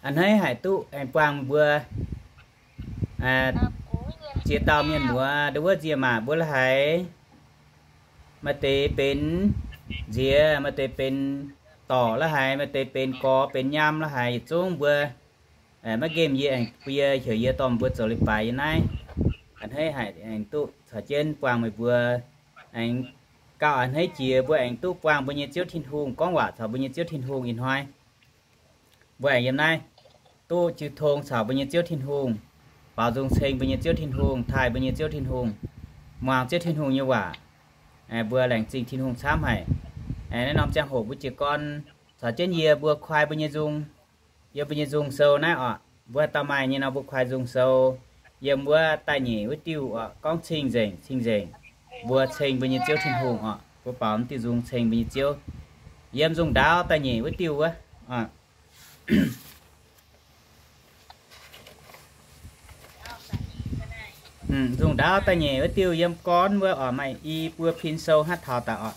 A'hneiv haic duqv aengx buangh mbuo ziex dauh mienh muoz nduov wuov nziemc maac mbuo la'haiz. Maaih deix benx nziex, maaih deix benx dorc la'haiz, maaih deix benx gorx benx nyaam la'haiz, yietc zungv mbuo maiv nqemh yie aengx, bun yie heuc yie dorh mbuo zoux leiz-baaix yiem naaiv. A'hneiv haic aengx duqv caux jienv buangh meih mbuo, aengx gauh a'hneiv jiex mbuo aengx duqv buangh mbuo nyei Ziouv Tin-Hungh, gorngv waac caux mbuo nyei Ziouv Tin-Hungh ih hnoi. Mbuo aengx yiem naaiv duqv jiu tong caux mbuo nyei Ziouv Tin-Hungh, baaux nzung ceng mbuo nyei Ziouv Tin-Hungh, taaih mbuo nyei Ziouv Tin-Hungh, muangx Ziouv Tin-Hungh nyei waac. Mbuo laengz zingh Tin-Hungh camv haic. Naaiv norm ziangh hoc mbuo jiez gorn caux jienv yie mbuo kuaai mbuo nyei nzung, yiem mbuo nyei nzung sou naaiv oc. Mbuo haaix dauh maaih nyei nor mbuo kuaai nzung sou. Yiem wuov da'nyeic wuov diuh oc, gorngv cing-nzengc, cing-nzengc. Mbuo ceng mbuo nyei Ziouv Tin-Hungh oc. Mbuo baaux diuh nzung ceng mbuo nyei Ziouv. Yiem nzung ndaauv da'nyeic wuov diuh wuov. Nzung ndaauv da'nyeic wuov diuh yiem gorn wuov oc, maaih i buo pin sou haaix taux daaih oc.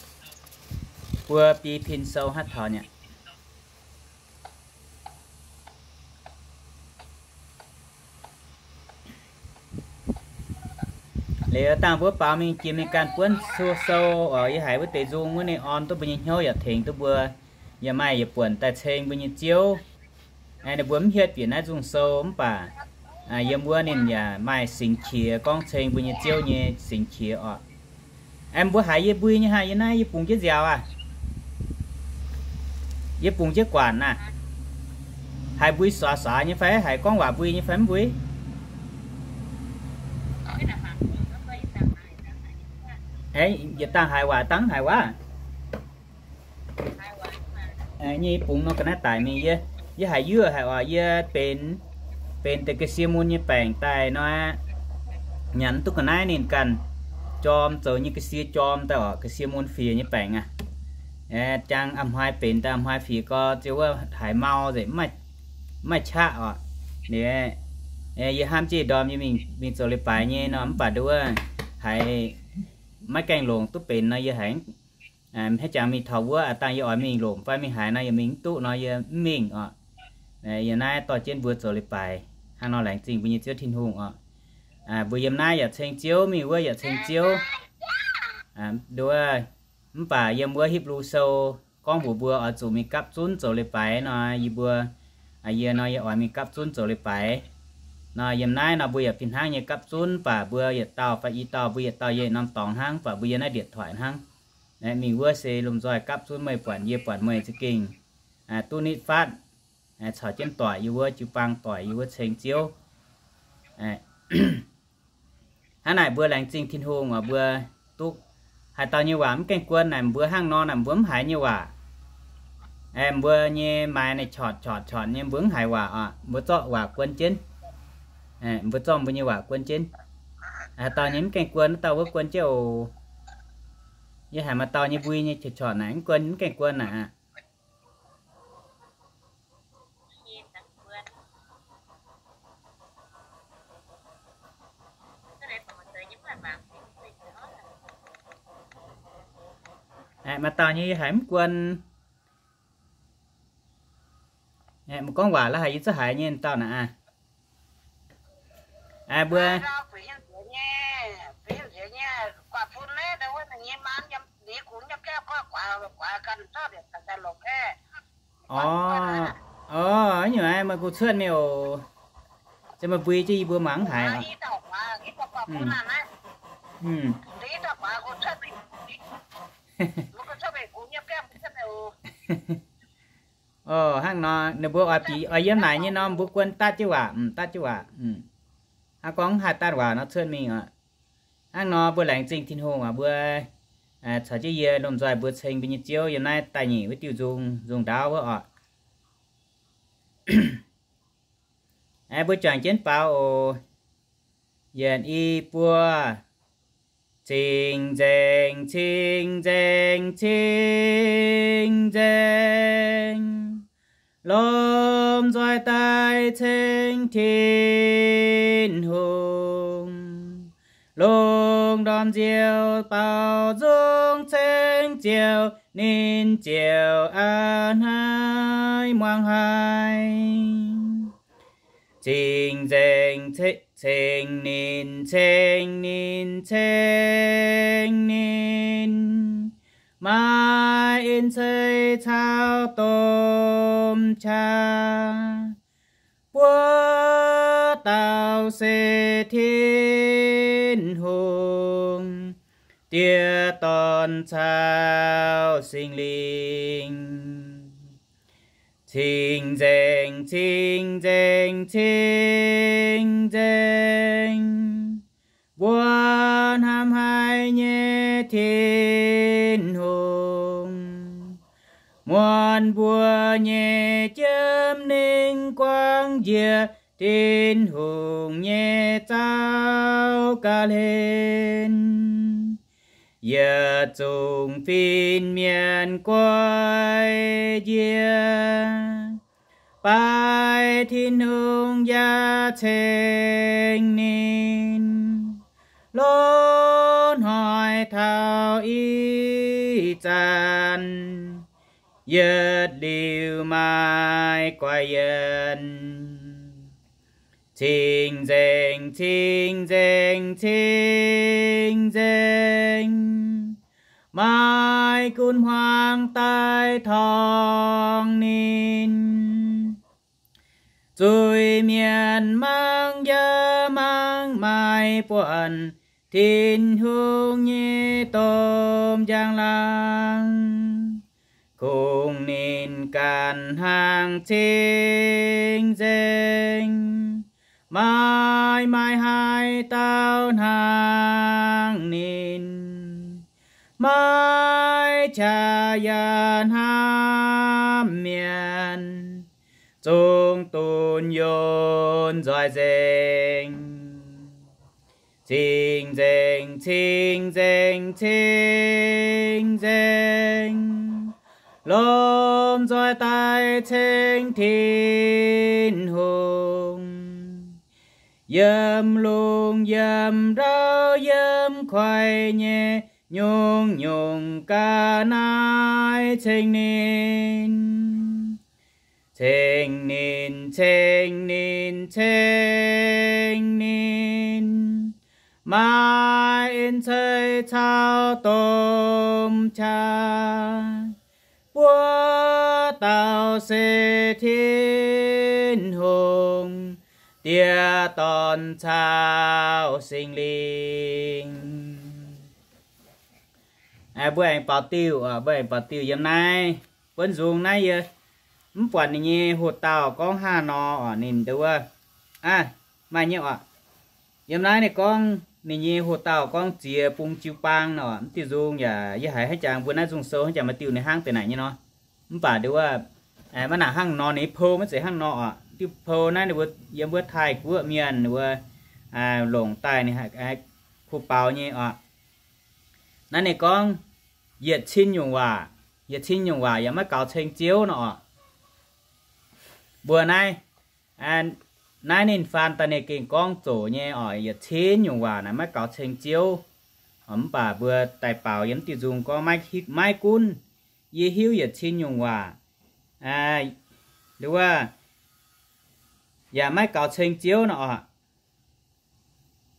Buo bi pin sou haaix taux nyei. Liuz dangh mbuo baaux mingh jiex mingh ganh buonv sou oc. Yie haiz wuov deix nzung wuov ninh orn duqv mbuo nyei hnyouv yaac tengx duqv mbuo, yaac maaih yietc buonc daaih ceng mbuo nyei Ziouv. Ninh mbuo mv hietv bieqc naaiv nzung sou mv baac yiem wuov ninh yaac maaih singx qiex gorngv ceng mbuo nyei Ziouv nyei singx qiex oc. Aengx mbuo haiz yie mbui nyei hnangv yie naaiv yie bungx jienv nziaaux aqv. Yie bungx jienv guanc aqv. Haiz mbui saax saax nyei fai haiz gorngv waac mbui nyei fai mv mbui? Yietc dangh haiz waac dangh haiz waac. Nyei bungx nor ga'naaiv daic mingh yie, yie haiz yuoqv haic oc. Yie benx, benx deix ga'sie mun nyei baengc daaih nor, nyanc duqv ga'naaiv ninh ganh jorm zoux nyei ga'sie jorm daaih oc, ga'sie mun fiex nyei baengc aqv. Jangx a'hnoi benx daaih a'hnoi fiex gorx ziouc wuov haiz mau nzengc, mv maaih qaqv oc. Yie hnamv jienv ndorm yie mingh zoux leiz-baaix nyei nor mv baac nduov haiz maiv gaengh longc duqv benx nor yie haiz hnangv jangx mingh taux wuov aqv. Dangh yie oix mingh longc fai mingh haaix nor yie mingh mv duqv nor yie mv mingh oc. Yie naaiv dorh jienv mbuo zoux leiz-baaix hnangv nor laengz zingh mbuo nyei Ziouv Tin-Hungh oc. Mbuo yiem naaiv yaac ceng Ziouv, mingh wuov yaac ceng Ziouv. Nduov, mv baac yiem wuov Hipv^lu Sou gorngv mbuox mbuo oix zuqc mingh gapv zunv zoux leiz-baaix nor, yie mbuo, yie nor yie oix mingh gapv zunv zoux leiz-baaix nor. Yiem naaiv nor mbuo yaac fih hnangv nyei gapv zunv, mv baac mbuo yietc dauh fai i dauh, mbuo yietc dauh yiem norm dorngx hnangv, mv baac mbuo yiem naaiv điện thoại hnangv. Mingh wuov se lomh nzoih gapv zunv meih buatc yie buatc meih za'gengh duqv nitv fatv caux jienv doic yie wuov jiu-baang, doic yie wuov ceng Ziouv. Hnangv naaic mbuo laengz zingh Tin-Hungh oc. Mbuo duqv haaix dauh nyei waac mv gaengh guon naaic mbuo hnangv nor naaic mbuo mv haiz nyei waac. Mbuo nyei maaiz naaic corc corc corc nyei mbuo mv haiz waac oc. Mbuo zorqv waac guon jienv. Mbuo zorqv mbuo nyei waac guon jienv. Haaix dauh nyei mv gaengh guon wuov dauh wuov guon jienv oc. Yie haiz maaih dauh nyei mbui nyei corc corc naaic mv guon, mv gaengh guon naaic aqv. Maaih dauh nyei yie haiz mv guon. Mv gorngv waac la'haiz yie zungv haiz nyei dauh naaic aqv. Mbuo Orv, orv, nyungc aeqv, meih go cuotv mingh oc. Se meih mbui jienv yie mbuo mangc haiz oc. Orv, hnangv nor ninh mbuo oix bieqc oix yiem naaic nyei nor mbuo guon daav jienv waac, daav jienv waac. Hnangv gorngv haih daanh waac nor cuotv mingh oc. Hnangv nor mbuo laengz zingh Tin-Hungh oc, mbuo caux jienv yie lomh nzoih mbuo ceng mbuo nyei Ziouv yiem naaiv da'nyeic wuov diuh nzung, nzung ndaauv wuov oc. Aeqv, mbuo juangc jienv baaux oc. Yietc, i, buo. Cing-nzengc, cing-nzengc, cing-nzengc, lomh nzoih daaih ceng Tin-Hungh. Lungh ndorm nziouv baaux nzung ceng Ziouv, ninh ziouc a'hneiv muangx haic. Cing-nzengc ceng ninh, ceng ninh, ceng ninh, maaih en ceix caux domh qaqv. Buo dauh se Tin-Hungh, Diex, Dorn caux Singx Lingh. Cing-nzengc, cing-nzengc, cing-nzengc, mbuo hnamv haic nyei Tin-Hungh, muonz mbuo nyei jiem ningv guangv njiec Tin-Hungh nyei zaux ga'hlen. Yietc zungv fin-mienh guai njiec, baaix Tin-Hungh yaac ceng ninh. Loz-hnoi taux ih zanc, yietc liuz maaih guai yienc. Cing-nzengc, cing-nzengc, cing-nzengc, maaih gunv hmuangx daaih torngv ninh. Zuiz-mienh mangc yaac mangc maiv buatc Tin-Hungh nyei domh njang-laangc. Kungx ninh ganh hnangv cing-nzengc, maaih maaih haaix dauh hnangv ninh? Maaih qaqv yaac hnamv mienh, zungv dunx yonc nzoih nzengc. Cing-nzengc, cing-nzengc, cing-nzengc, lomh nzoih daaih ceng Tin-Hungh. Yiem lungh yiem ndau yiem kuaih nyei nyungc-nyungc ga'naaiv ceng ninh. Ceng ninh, ceng ninh, ceng ninh, maaih en ceix caux domh qaqv. Buo dauh se Tin-Hungh, Diex, Dorn caux Singx Lingh. Mbuo aengx baaux diuh, mbuo aengx baaux diuh yiem naaiv buonv nzung naaiv yie mv buatc ninh nyei hoc-dauh gorngv hnangv nor oc. Ninh nduov, aa, maaih nyei oc. Yiem naaiv ninh gorngv ninh nyei hoc-dauh gorngv ziex bung jiu-baang nor, mv diuh nzung yaac yie haiz hnangv jangx mbuo naaiv nzung sou hnangv jangx maaih diuh ninh hnangv deix naaic nyei nor. Mv baac nduov, maiv nangc hnangv nor, ninh pou maiv zeiz hnangv nor oc. Diuh pou naaiv ninh mbuo yiem wuov Taiv-Guoqv mienh ninh mbuo longc daaih ninh kuh baaux nyei oc. Naaiv ninh gorngv yietc cin nyungc waac, yietc cin nyungc waac yaac maiv gaux ceng Ziouv nor oc. Mbuo naaiv, naaiv ninh faan daaih ninh gengh gorngv zoqc nyei oc, yietc cin nyungc waac naaic maiv gaux ceng Ziouv. Mv baac mbuo daaih baaux yiem diuh nzung gorngv maiv, maiv gunv yie hiuv yietc cin nyungc waac, wuov, yaac maiv gaux ceng Ziouv nor oc.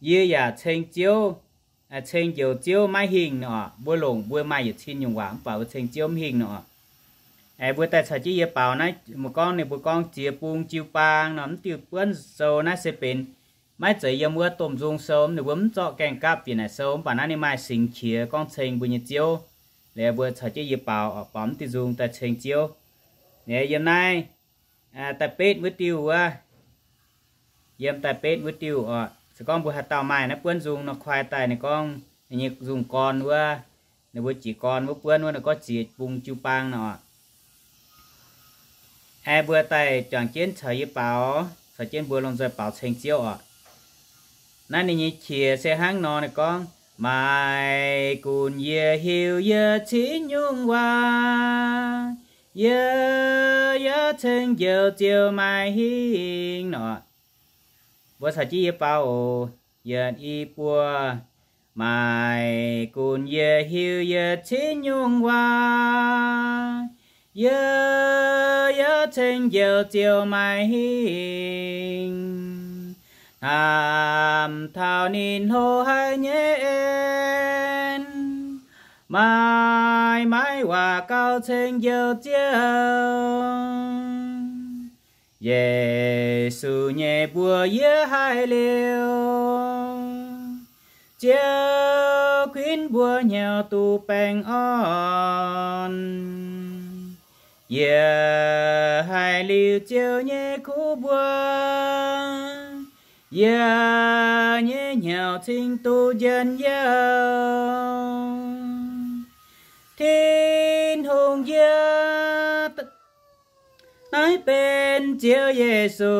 Yie yaac ceng Ziouv, ceng Njoux Ziouv maiv hingh nor oc. Mbuo longc mbuo maaih yietc cin nyungc waac mv baac mbuo ceng Ziouv mv hingh nor oc. Aengx mbuo daaih caux jienv yie baaux naaiv, mbuo gorngv ninh mbuo gorngv ziex bung jiu-baang nor, mv diuh buonv sou naaiv se benx maiv zeiz yiem wuov domh nzung sou, ninh mbuo mv zorqv gaengh gapv bieqc naaic sou, mv baac naaiv ninh maaih singx qiex gorngv ceng mbuo nyei Ziouv. Liuz mbuo caux jienv yie baaux, baaux mv diuh nzung daaih ceng Ziouv. Liuz yiem naaiv daaih betv wuov diuh wuov, yiem daaih betv wuov diuh oc. Se gorngv mbuo haaix dauh maaih naaiv buonv nzung nor, kuaai daaih ninh gorngv ninh nyei nzung gorn wuov, ninh mbuo jiez gorn wuov buonv wuov, ninh gorngv ziex bung jiu-baang nor oc. Aengx mbuo daaih juangc jienv caux yie baaux, caux jienv mbuo lomh nzoih baaux ceng Ziouv oc. Naaiv ninh nyei qiex se hnangv nor, ninh gorngv, Maiv gunv yie hiuv yietc cin nyungc waac, yie yaac ceng Njoux Ziouv maiv hingh nor. Mbuo caux jienv yie baaux oc. Yietc, i, buo. Maiv gunv yie hiuv yietc cin nyungc waac, Yie, yie ceng-njoux ziouc maiv hingh, hnamv taux ninh hlo haic nyei en, maaih, maaih waac gauh ceng-njoux Ziouv. Yesu nyei mbuox yie haiz liuz, Ziouv kuinx mbuo hnyouv duqv baengh orn. Yie haiz liuz Ziouv nyei kuv mbuox, yie nyei hnyouv cingx duqv njien-youh. Tin-Hungh, yie naaiv benx Ziouv Yesu,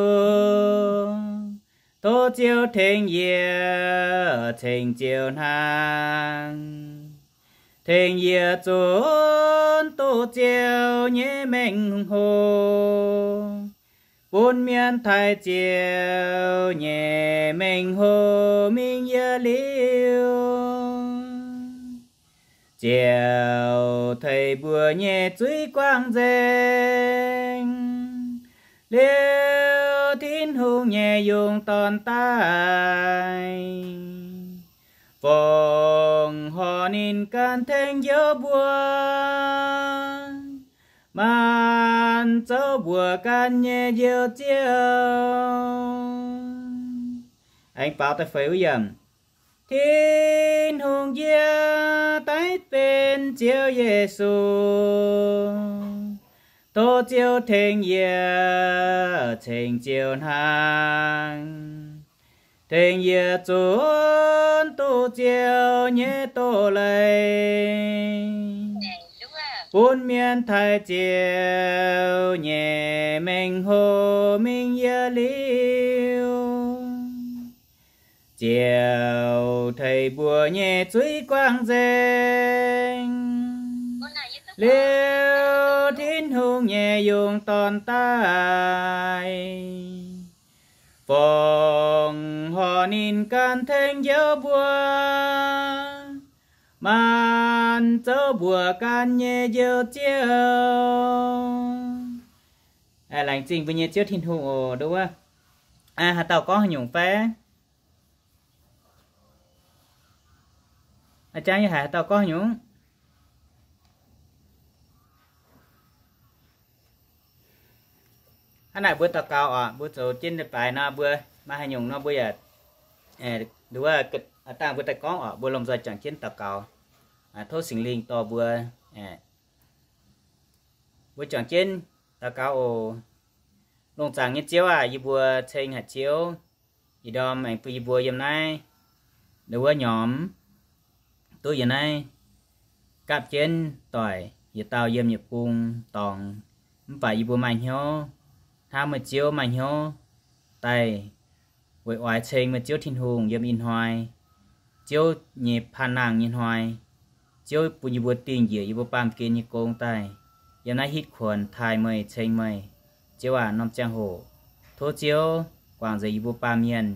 tov Ziouv tengx yie ceng Ziouv hnaangx, tengx yie zunv duqv Ziouv nyei mengh hoc, bun mienh taaih Ziouv nyei mengh hoc mingh yie liuz. Ziouv tengx mbuo nyei zuiz guangc nzengc, liuz Tin-Hungh nyei yungz dorn daaih, fongc horc ninh ganh tengx njoux mbuo, maanc zouv mbuoqc ganh nyei Njoux Ziouv. Aengx baaux da'feix wuov yiemc. Tin-Hungh, yie daiv benx Ziouv Yesu, tov Ziouv tengx yie ceng Ziouv hnaangx, tengx yie zunv duqv Ziouv nyei doz-leiz, bun mienh taaih Ziouv nyei mengh hoc mingh yie liuz. Ziouv tengx mbuo nyei zuiz guangc nzengc, liuz Tin-Hungh nyei yungz dorn daaih, fongc horc ninh ganh tengx njoux mbuo, maanc zouv mbuoqc ganh nyei Njoux Ziouv. Laengz zingh mbuo nyei Ziouv Tin-Hungh oc. Nduov wuov, haaix dauh gorngv haaix nyungc fai? A'jang yie haiz haaix dauh gorngv haaix nyungc? Hnangv naaic mbuo daux gaux oc, mbuo zoux jienv leiz-baaix nor, mbuo maaih haaix nyungc nor mbuo yaac, nduov wuov, dangh mbuo daaih gorngv oc, mbuo lomh nzoih juangc jienv daux gaux. Tov Singx Lingh dorh mbuo, mbuo juangc jienv daux gaux oc. Lungh zaangc nyei Ziouv aac, yie mbuo ceng haic Ziouv, ih ndorm aengx bun yie mbuo yiem naaiv, nduov wuov, nyormx duqv yiem naaiv gapv jienv doic yietc dauh yiem yietc bung dorngx. Mv baac yie mbuo maaih hnyouv hnamv meih Ziouv, maaih hnyouv daaih weic oix ceng meih Ziouv Tin-Hungh yiem ih hnoi, Ziouv nyei paan nangh nyei hnoi. Ziouv bun yie mbuo dingh njiec yie mbuo baamh gen nyei gong daaih yiem naaiv hitv kuonx taaih meih, ceng meih. Ziouv aac, norm ziangh hoc tov Ziouv guangc nzengc yie mbuo baamh mienh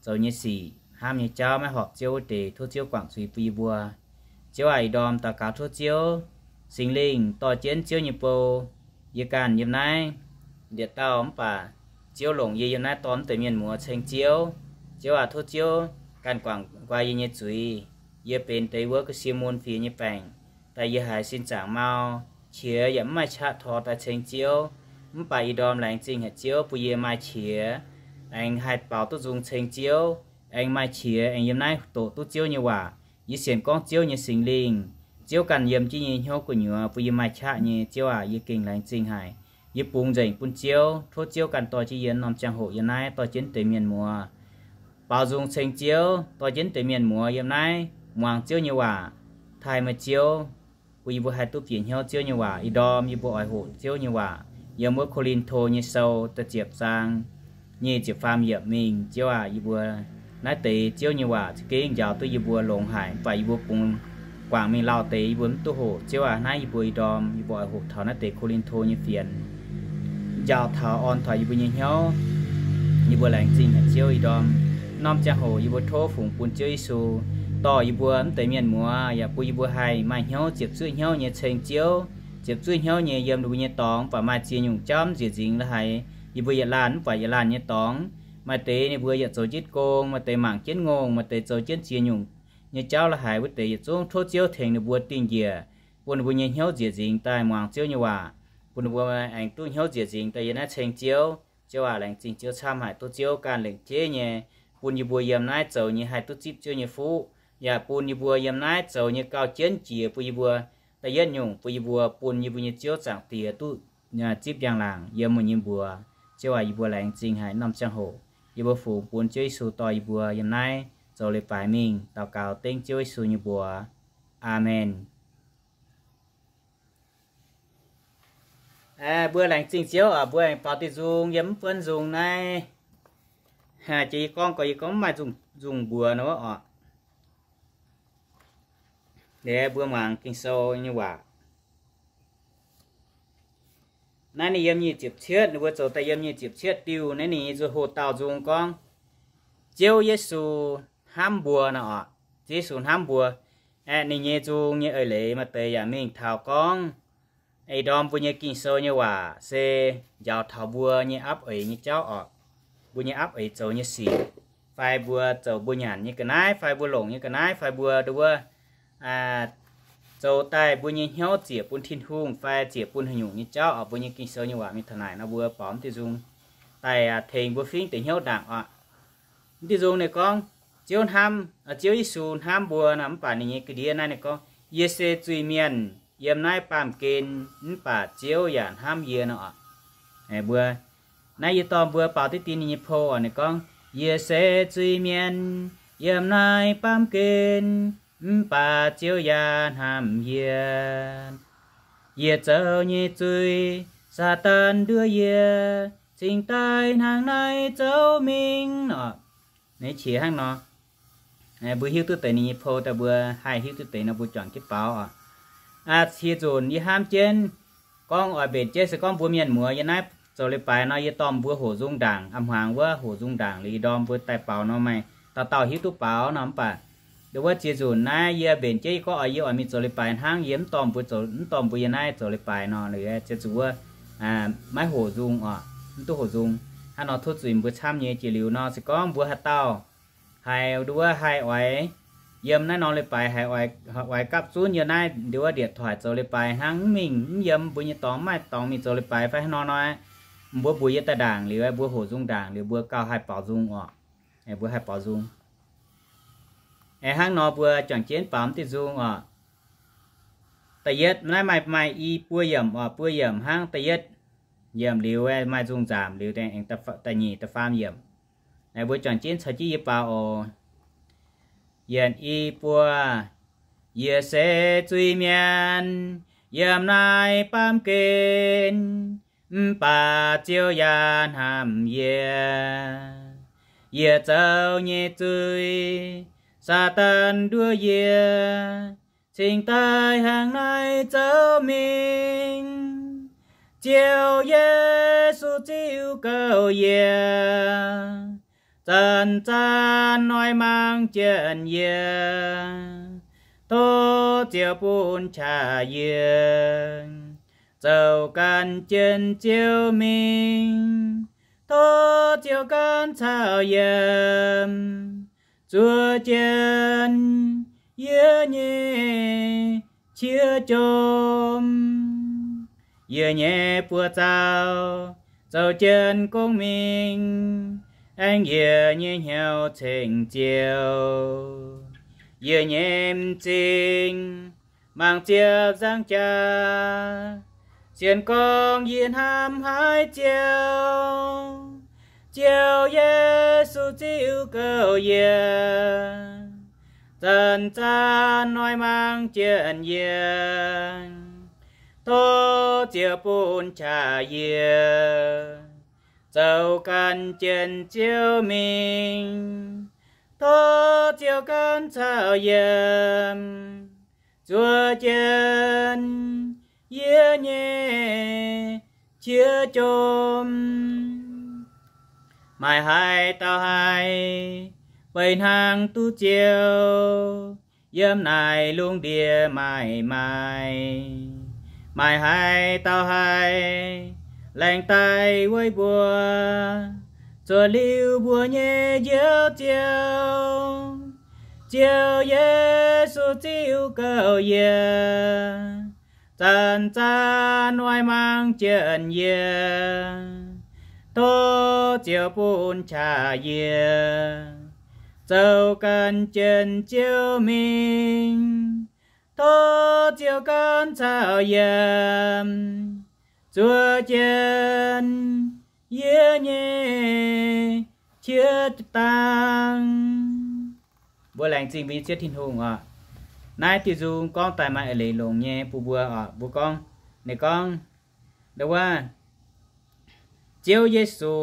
zoux nyei sic, hnamv nyei jauv maiv horpc Ziouv wuov deix, tov Ziouv guangc zuiz bun yie mbuo. Ziouv aac, ih ndorm daux gaux tov Ziouv, Singx Lingh dorh jienv Ziouv nyei bou, yie ganh yiem naaiv yietc dauh, mv baac Ziouv longc yie yiem naaiv dorh mv deix mienh muoz ceng Ziouv. Ziouv aac, tov Ziouv ganh guangc nqoi yie nyei zuiz. Yie benx deix wuov ga'sie mun fiex nyei baengc, daaih yie haiz sin zaangc mau, qiex yaac mv maaih qaqv tor daaih ceng Ziouv. Mv baac ih ndorm laengz zingh haic Ziouv bun yie maaih qiex, aengx haih baaux duqv nzung ceng Ziouv, aengx maaih qiex aengx yiem naaiv doqc duqv Ziouv nyei waac. Yie sienx gorngv Ziouv nyei Singx Lingh, Ziouv ganh yiem jienv yie nyei hnyouv gu'nyuoz bun yie maaih qaqv nyei. Ziouv aac, yie gengh laengz zingh haic. Yie bungx nzengc bun Ziouv, tov Ziouv ganh dorh jienv yie norm ziangh hoc yiem naaiv dorh jienv deix mienh muoz baaux nzung ceng Ziouv, dorh jienv deix mienh muoz yiem naaiv muangx Ziouv nyei waac, taaih meih Ziouv, bun yie mbuo haih duqv bieqc hnyouv Ziouv nyei waac. Ih ndorm yie mbuo oix hoqc Ziouv nyei waac yiem wuov Ko^lin^to nyei sou da'ziepc zaang nyic ziepc faam yiemc mingh. Ziouv aac, yie mbuo naaiv deix Ziouv nyei waac za'gengh njaaux duqv yie mbuo longx haic, mv baac yie mbuo bungx guangc mingh lauh deix yie mbuo mv duqv hoqc. Ziouv aac, naaiv yie mbuo ih ndorm yie mbuo oix hoqc taux naaiv deix Ko^lin^to nyei fienx, njaaux taux orn taux yie mbuo nyei hnyouv. Yie mbuo laengz zingh haic Ziouv ih ndorm norm ziangh hoc yie mbuo tov fungx bun Ziouv Yesu dorh yie mbuo mv deix mienh muoz, yaac bun yie mbuo haih maaih hnyouv ziepc zuoqv hnyouv nyei ceng Ziouv, ziepc zuoqv hnyouv nyei yiem ninh mbuo nyei dorngx, mv baac maaih ziex nyungc jauv mv nzieqc nzingx la'haiz yie mbuo yietc laanh mv baac yietc laanh nyei dorngx. Maaih deix ninh mbuo yietc zoux jienv gong, maaih deix mangc jienv ngongh, maaih deix zoux jienv ziex nyungc nyei jauv la'haiz wuov deix yietc zungv tov Ziouv tengx ninh mbuo dingh njiec, bun ninh mbuo nyei hnyouv nzieqc nzingx daaih muangx Ziouv nyei waac, bun ninh mbuo aengx duqv hnyouv nziec nzingx daaih yiem naaiv ceng Ziouv. Ziouv aac, laengz zingh Ziouv camv haic, tov Ziouv ganh lengc jeiv nyei bun yie mbuo yiem naaiv zoux nyei haih duqv zipv Ziouv nyei fuqv, yaac bun yie mbuo yiem naaiv zoux nyei gauh jienv jiex bun yie mbuo da'yietv nyungc bun yie mbuo bun yie mbuo nyei Ziouv Zaangc Diex duqv zipv njang-laangc yiem meih nyei mbuox. Ziouv aac, yie mbuo laengz zingh haic norm ziangh hoc yie mbuo fungx bun Ziouv Yesu dorh yie mbuo yiem naaiv zoux leiz-baaix mingh. Daux gaux dengv Ziouv Yesu nyei mbuox. Aamen. Mbuo laengz zingh Ziouv oc, mbuo aengx baaux diuh nzung yiem mv buonv nzung naaiv. Jiex yie gorngv gorx, yie gorngv mv maaih nzung mbuox nor oc. Liuz mbuo muangx Ging-Sou nyei waac. Naaiv ninh yiem nyic ziepc cietv, ninh mbuo zoux daaih yiem nyic ziepc cietv diuh. Naaiv ninh nyei nzung hoc dauh nzung gorngv, Ziouv Yesu hnamv mbuo nor oc. Ziouv Yesu hnamv mbuo. Aeqv, ninh nyei nzung nyei eix leiz maaih deix yaac mingh taux gorngv, ih ndorm mbuo nyei Ging-Sou nyei waac se njaaux taux mbuo nyei apv eix nyei jauv oc. Mbuo nyei apv eix zoux nyei sic, fai mbuo zoux mbuo nyanc nyei ga'naaiv, fai mbuo longc nyei ga'naaiv, fai mbuo nduov zoux daaih mbuo nyei hnyouv ziec bun Tin-Hungh fai ziec bun haaix nyungc nyei jauv oc. Mbuo nyei Ging-Sou nyei waac mingh taux naaic nor, mbuo baaux mv diuh nzung daaih tengx mbuo fingv deix hnyouv ndaangc oc. Mv diuh nzung ninh gorngv, Ziouv hnamv, Ziouv Yesu hnamv mbuo nor, mv baac ninh nyei ga'ndiev naaiv ninh gorngv, Yie se zuiz-mienh yiem naaiv baamh gen, mv baac Ziouv yaac hnamv yie nor oc. Mbuo naaiv yie dorh mbuo baaux diqv dien ninh nyei pou oc. Ninh gorngv, Yie se zuiz-mienh yiem naaiv baamh gen, mv baac Ziouv yaac hnamv yie. Yie zoux nyei zuiz, Saadaan nduov yie, cingx daaih hnangv naaiv zoux mingh oc. Naaiv qiex hnangv nor, mbuo hiuv duqv deix ninh nyei pou daaih, mbuo haih hiuv duqv deix nor mbuo juangc jienv baaux oc. Cie nzunc yie hnamv jienv gorngv oix mbenc jienv se gorngv mbuo mienh muoz yiem naaiv zoux leiz-baaix nor, yie dorh mbuo hoqc nzung ndaangc, a'hmuangx wuov hoqc nzung ndaangc liuz ih ndorm mbuo daaih baaux nor maaih dauh dauh hiuv duqv baaux nor. Mv baac ndo wuov cie nzunc naaiv yie mbenc jienv yie gorngv oix, yie oix mingh zoux leiz-baaix hnangv, yie mv dorh mbuo zoux, mv dorh mbuo yiem naaiv zoux leiz-baaix nor, liuz cie zuqc wuov maiv hoqc nzung oc, mv duqv hoqc nzung. Hnangv nor tov zuiz mbuo camv nyei. Jiex liuz nor se gorngv mbuo haaix dauh haiz ndo wuov haih oix yiem naaiv norm leiz-baaix, haih oix gapv zunv yiem naaiv ndo wuov điện thoại zoux leiz-baaix hnangv, mv mingh mv yiem mbuo nyei dorngx, mv maaih dorngx mingh zoux leiz-baaix fai hnangv nor nor, mbuo mbuox yie daaih ndaangc liuz, mbuo hoqc nzung ndaangc liuz mbuo gauh haih baaux nzung oc. Mbuo haih baaux nzung. Hnangv nor mbuo juangc jienv baaux mv diuh nzung oc. Da'yietv naaiv maaih, maaih i buo yiemc oc, buo yiemc hnangv. Da'yietv yiemc liuz maaih nzung nzaamc liuz, da'nyeic da'faam yiemc. Mbuo juangc jienv caux jienv yie baaux oc. Yietc, i, buo. Yie se zuiz-mienh yiem naaiv baamh gen, mv baac Ziouv yaac hnamv yie. Yie zoux nyei zuiz, Saadaan nduov yie, cingx daaih hnangv naaiv zoux mingh. Ziouv Yesu ziux gouv yie, zanc-zanc hnoi mangc jienv yie. Tov Ziouv bun qaqv yie zoux gan jienv Ziouv mingh. Tov Ziouv gan caux yie zuov jienv yie nyei qiex jomc. Yie nyei buoz-zaux zoux jienv gong mingh, aengx yie nyei hnyouv ceng Ziouv. Yie nyei m'zing mangc ziepc nzangc jaax, sienx gorngv yie hnamv haiz Ziouv. Ziouv Yesu ziux gouv yie, zanc-zanc hnoi mangc jienv yie. Tov Ziouv bun qaqv yie zoux gan jienv Ziouv mingh. Tov Ziouv gan caux yie zuov jienv yie nyei qiex jomc. Maaih haaix dauh haih beiv hnangv duqv Ziouv, yiem naaic lungh ndiev maaih maaih. Maaih haaix dauh haih laengz daaih weic mbuo, zuov liuz mbuo nyei Njoux Ziouv? Ziouv Yesu ziux goux yie, zanc-zanc oix mangc jienv yie. Tov Ziouv bun qaqv yie zoux gan jienv Ziouv mingh. Tov Ziouv gan caux yiem zuov jienv yie nyei qiex dangh. Mbuo laengz zingh mbuo nyei Ziouv Tin-Hungh oc. Naaiv diuh nzung gorngv daaih maaih eix leiz longx nyei bun mbuo oc. Mbuo gorngv, ninh gorngv, ndo wuov, Ziouv Yesu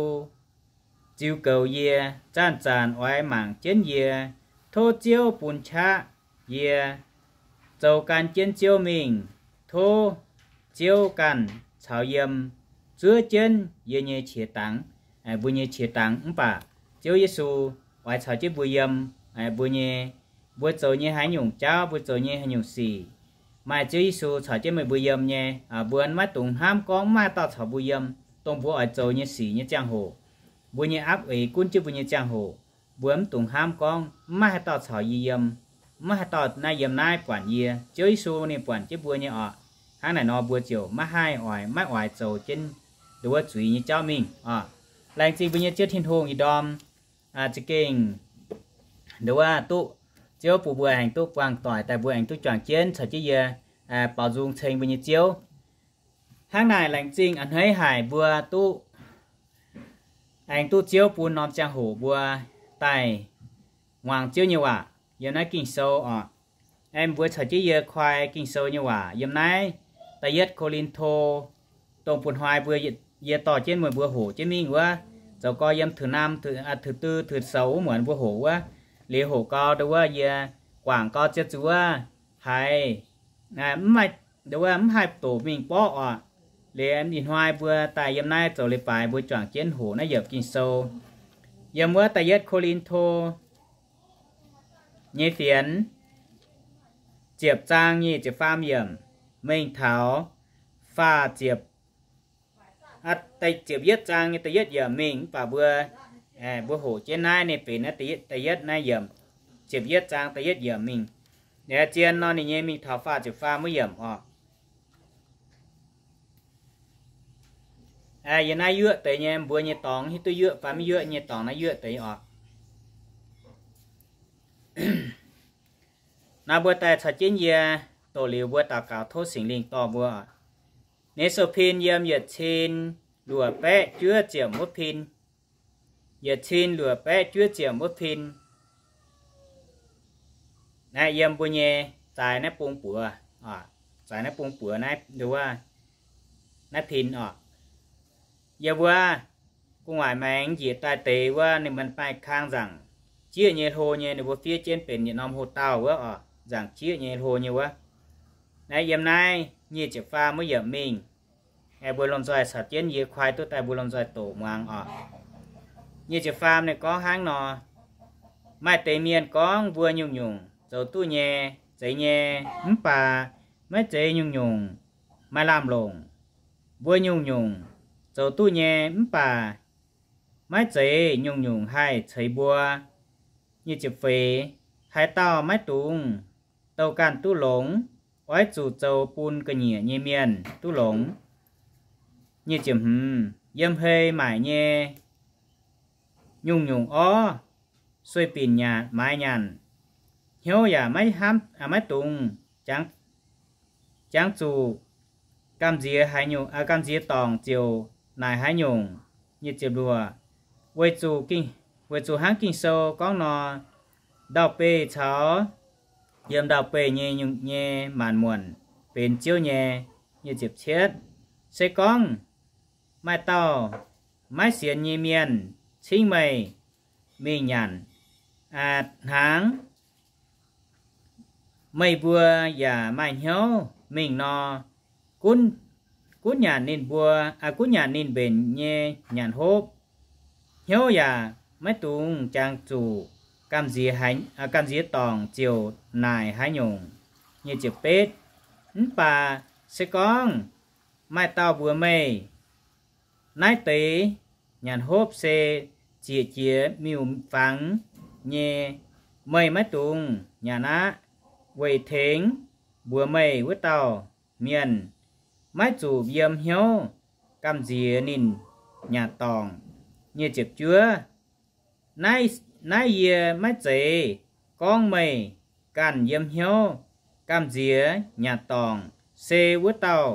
ziux goux yie, zanc-zanc oix mangc jienv yie. Tov Ziouv bun qaqv yie zoux gan jienv Ziouv mingh. Tov Ziouv ganh caux yiem zuov jienv yie nyei qiex dangx, mbuo nyei qiex dangx. Mv baac Ziouv Yesu oix caux jienv mbuo yiem, mbuo nyei, mbuo zoux nyei haaix nyungc jauv, mbuo zoux nyei haaix nyungc sic, maaih Ziouv Yesu caux jienv meih mbuo yiem nyei, mbuo maiv dungx hnamv gorngv mv maaih dauh caux mbuo yiem, dongh mbuo oix zoux nyei sic nyei ziangh hoc, mbuo nyei aapv eix gunv jienv mbuo nyei ziangh hoc, mbuo mv dungx hnamv gorngv mv maaih haaix dauh caux yie yiem, mv maaih haaix dauh naaiv yiem naaiv buatc yie. Ziouv Yesu ninh buatc jienv mbuo nyei oc. Hnangv naaic nor mbuo ziouc maiv haih oix, maiv oix zoux jienv ndo wuov zuiz nyei jauv mingh oc. Laengz zingh mbuo nyei Ziouv Tin-Hungh ih ndorm za'gengh ndo wuov duqv Ziouv bun mbuo aengx duqv buangh doic daaih, mbuo aengx duqv juangc jienv caux jienv yie baaux nzung ceng mbuo nyei Ziouv. Hnangv naaic laengz zingh a'hneiv haic mbuo duqv aengx duqv Ziouv bun norm ziangh hoc mbuo daaih muangx Ziouv nyei waac yiem naaiv Ging-Sou oc. Aengx mbuo caux jienv yie koi Ging-Sou nyei waac yiem naaiv da'yietv Ko^lin^to, dongh bun hnoi mbuo, yie dorh jienv meih mbuo hoqc jienv mingh wuov, zoux gau yiem Thử Năm, Thử Tư, Thử Sáu wuov muonz mbuo hoqc wuov. Liuz hoqc gau ndo wuov yie guangc gau ziouc zuqc wuov haiz mv maaih, ndo wuov mv haih doqc mingh borqv oc. Liuz ih hnoi mbuo daaih yiem naaiv zoux leiz-baaix mbuo juangc jienv hoqc naaiv yiemc Ging-Sou. Yiem wuov da'yietv Ko^lin^to nyei fienx ziepc zaang nyic ziepc faam yiemc mingh taux faah ziepc, ziepc yietv zaang nyei da'yietv yiemc mingh. Mv baac mbuo, mbuo hoqc jienv naaiv ninh benx naaiv da'yietv naaiv yiemc, ziepc yietv zaang da'yietv yiemc mingh. Liuz zien nor ninh nyei mingh taux faah ziepc faam wuov yiemc oc. Yiem naaiv yuoqv deix nyei mbuo nyei dorngx, hiuv duqv yuoqv fai maiv yuoqv nyei dorngx naaiv yuoqv deix oc. Naaiv mbuo daaih caux jienv yie doqc liuz mbuo daux gaux tov Singx Lingh dorh mbuo. Ne sou pin yiem yietc cin luoqc baeqv juov ziepc wuov pin. Yietc cin luoqc baeqv juov ziepc wuov pin. Naaiv yiem mbuo nyei zaaix naaiv bung buoz, zaaix naaiv bung buoz naaiv, naaiv pin oc. Yie mbuo gu'nguaaic maengx njiec daaih deix wuov ninh mbuo maaih kang nzaangc jieqv nyei hlo nyei, ninh mbuo fiev jienv benx yietc norm hox-daauh wuov oc, nzaangc jieqv nyei hlo nyei wuov. Naaiv yiem naaiv nyic ziepc faam wuov yiemc mingh. Mbuo lomh nzoih caux jienv yie koi duqv daaih mbuo lomh nzoih doqc muangx oc. Nyic ziepc faam ninh gorngv hnangv nor, maaih deix mienh gorngv mbuo nyungc-nyungc zoux duqv nyei, zeiz nyei, mv baac maiv zeiz nyungc-nyungc maaih lamh longc. Mbuo nyungc-nyungc zoux duqv nyei mv baac maiv zeiz nyungc-nyungc haih ceix mbuo. Nyic ziepc feix, haaix dauh maiv dungx douh ganh duqv longx, oix zuqc zoux bun ga'nyiec nyei mienh duqv longx. Nyic ziepc hmz, yiem hei maaic nyei nyungc-nyungc orv sueih binc nyanc, maaiz nyanc. Hnyouv yaac maiv hnamv, maiv dungx jangx, jangx zuqc gamh nziex haaix nyungc, gamh nziex dorngc ziouc naaic haaix nyungc. Nyic ziepc luoqc, weic zuqc, weic zuqc hnangv Ging-Sou gorngv nor, ndau-beih caux yiem ndau-beih nyei nyungc nyei maanc muonc benx Ziouv nyei. Nyic ziepc cietv, se gorngv maaih dauh maiv sienx nyei mienh cingv meih mingh nyanc hnaangx, meih mbuo yaac maaih hnyouv mingh nor, gunv, gunv nyanc ninh mbuo, gunv nyanc ninh mbenc nyei nyanc hopv. Hnyouv yaac maiv dungx jangx zuqc gamh nziex, gamh nziex dorngc ziouc naaic haaix nyungc. Nyic ziepc betv, mv baac Se gorngv maaih dauh mbuox meih, naaiv deix nyanc hopv se ziec jiex miuc-fangx nyei, meih maiv dungx nyanc aqv, weic tengx mbuox meih wuov dauh mienh maiv zuqc yiem hnyouv gamh nziex ninh nyanc dorngc. Nyic ziepc juov, naaiv, naaiv yie maiv zeiz gorngv meih ganh yiem hnyouv gamh nziex nyanc dorngc, se wuov dauh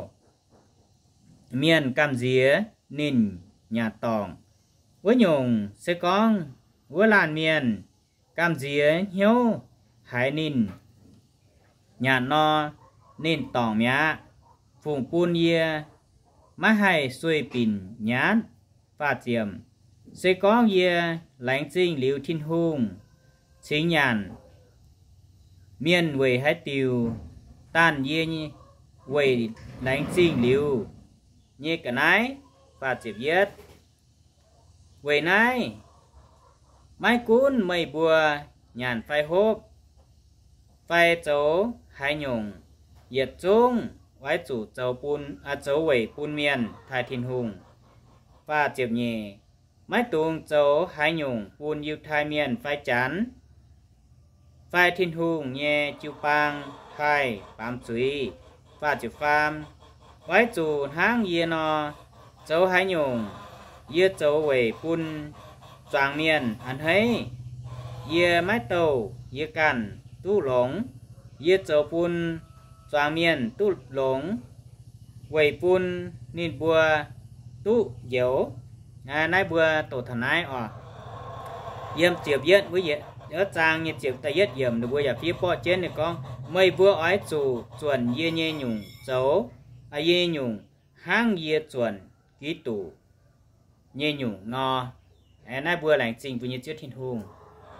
mienh gamh nziex ninh nyanc dorngc. Wuov nyungc, se gorngv wuov laanh mienh gamh nziex hnyouv haiz ninh nyanc nor, ninh dorngc mi'aqv, fungc bun yie maiv haih sueih binc nyaatv. Faah ziepc, se gorngv yie laengz zingh liuz Tin-Hungh cingx nyanc, mienh weic haaix diuc danh yie weic laengz zingh liuz nyei ga'naaiv? Faah ziepc yietv, weic naaiv, maiv gunv meih mbuo nyanc fai hopv fai zoux haaix nyungc, yietc zungv oix zuqc zoux bun, zoux weic bun mienh taaih Tin-Hungh. Faah ziepc nyeic, maiv dungx zoux haaix nyungc bun Yiutai Mienh fai Janx fai Tin-Hungh nyei jiu-baang haih baamz zuiz. Faah ziepc faam, oix zuqc hnangv yie nor, zoux haaix nyungc yie zoux weic bun zuangx mienh a'hneiv. Yie maiv douh yie ganh duqv longx. Yie zoux bun zuangx mienh duqv longx, weic bun ninh mbuo duqv njoux. Naaiv mbuo doqc taux naaiv oc. Yiem ziepc yietv wuov, yietv zaang nyei ziepc da'yietv yiemc, ninh mbuo yaac fiev borqv jienv ninh gorngv, meih mbuo oix zuqc zuonc yie nyei nyungc zoux, yie nyei nyungc hnangv yie zuonc Giduc nyei nyungc nor. Naaiv mbuo laengz zingh mbuo nyei Ziouv Tin-Hungh.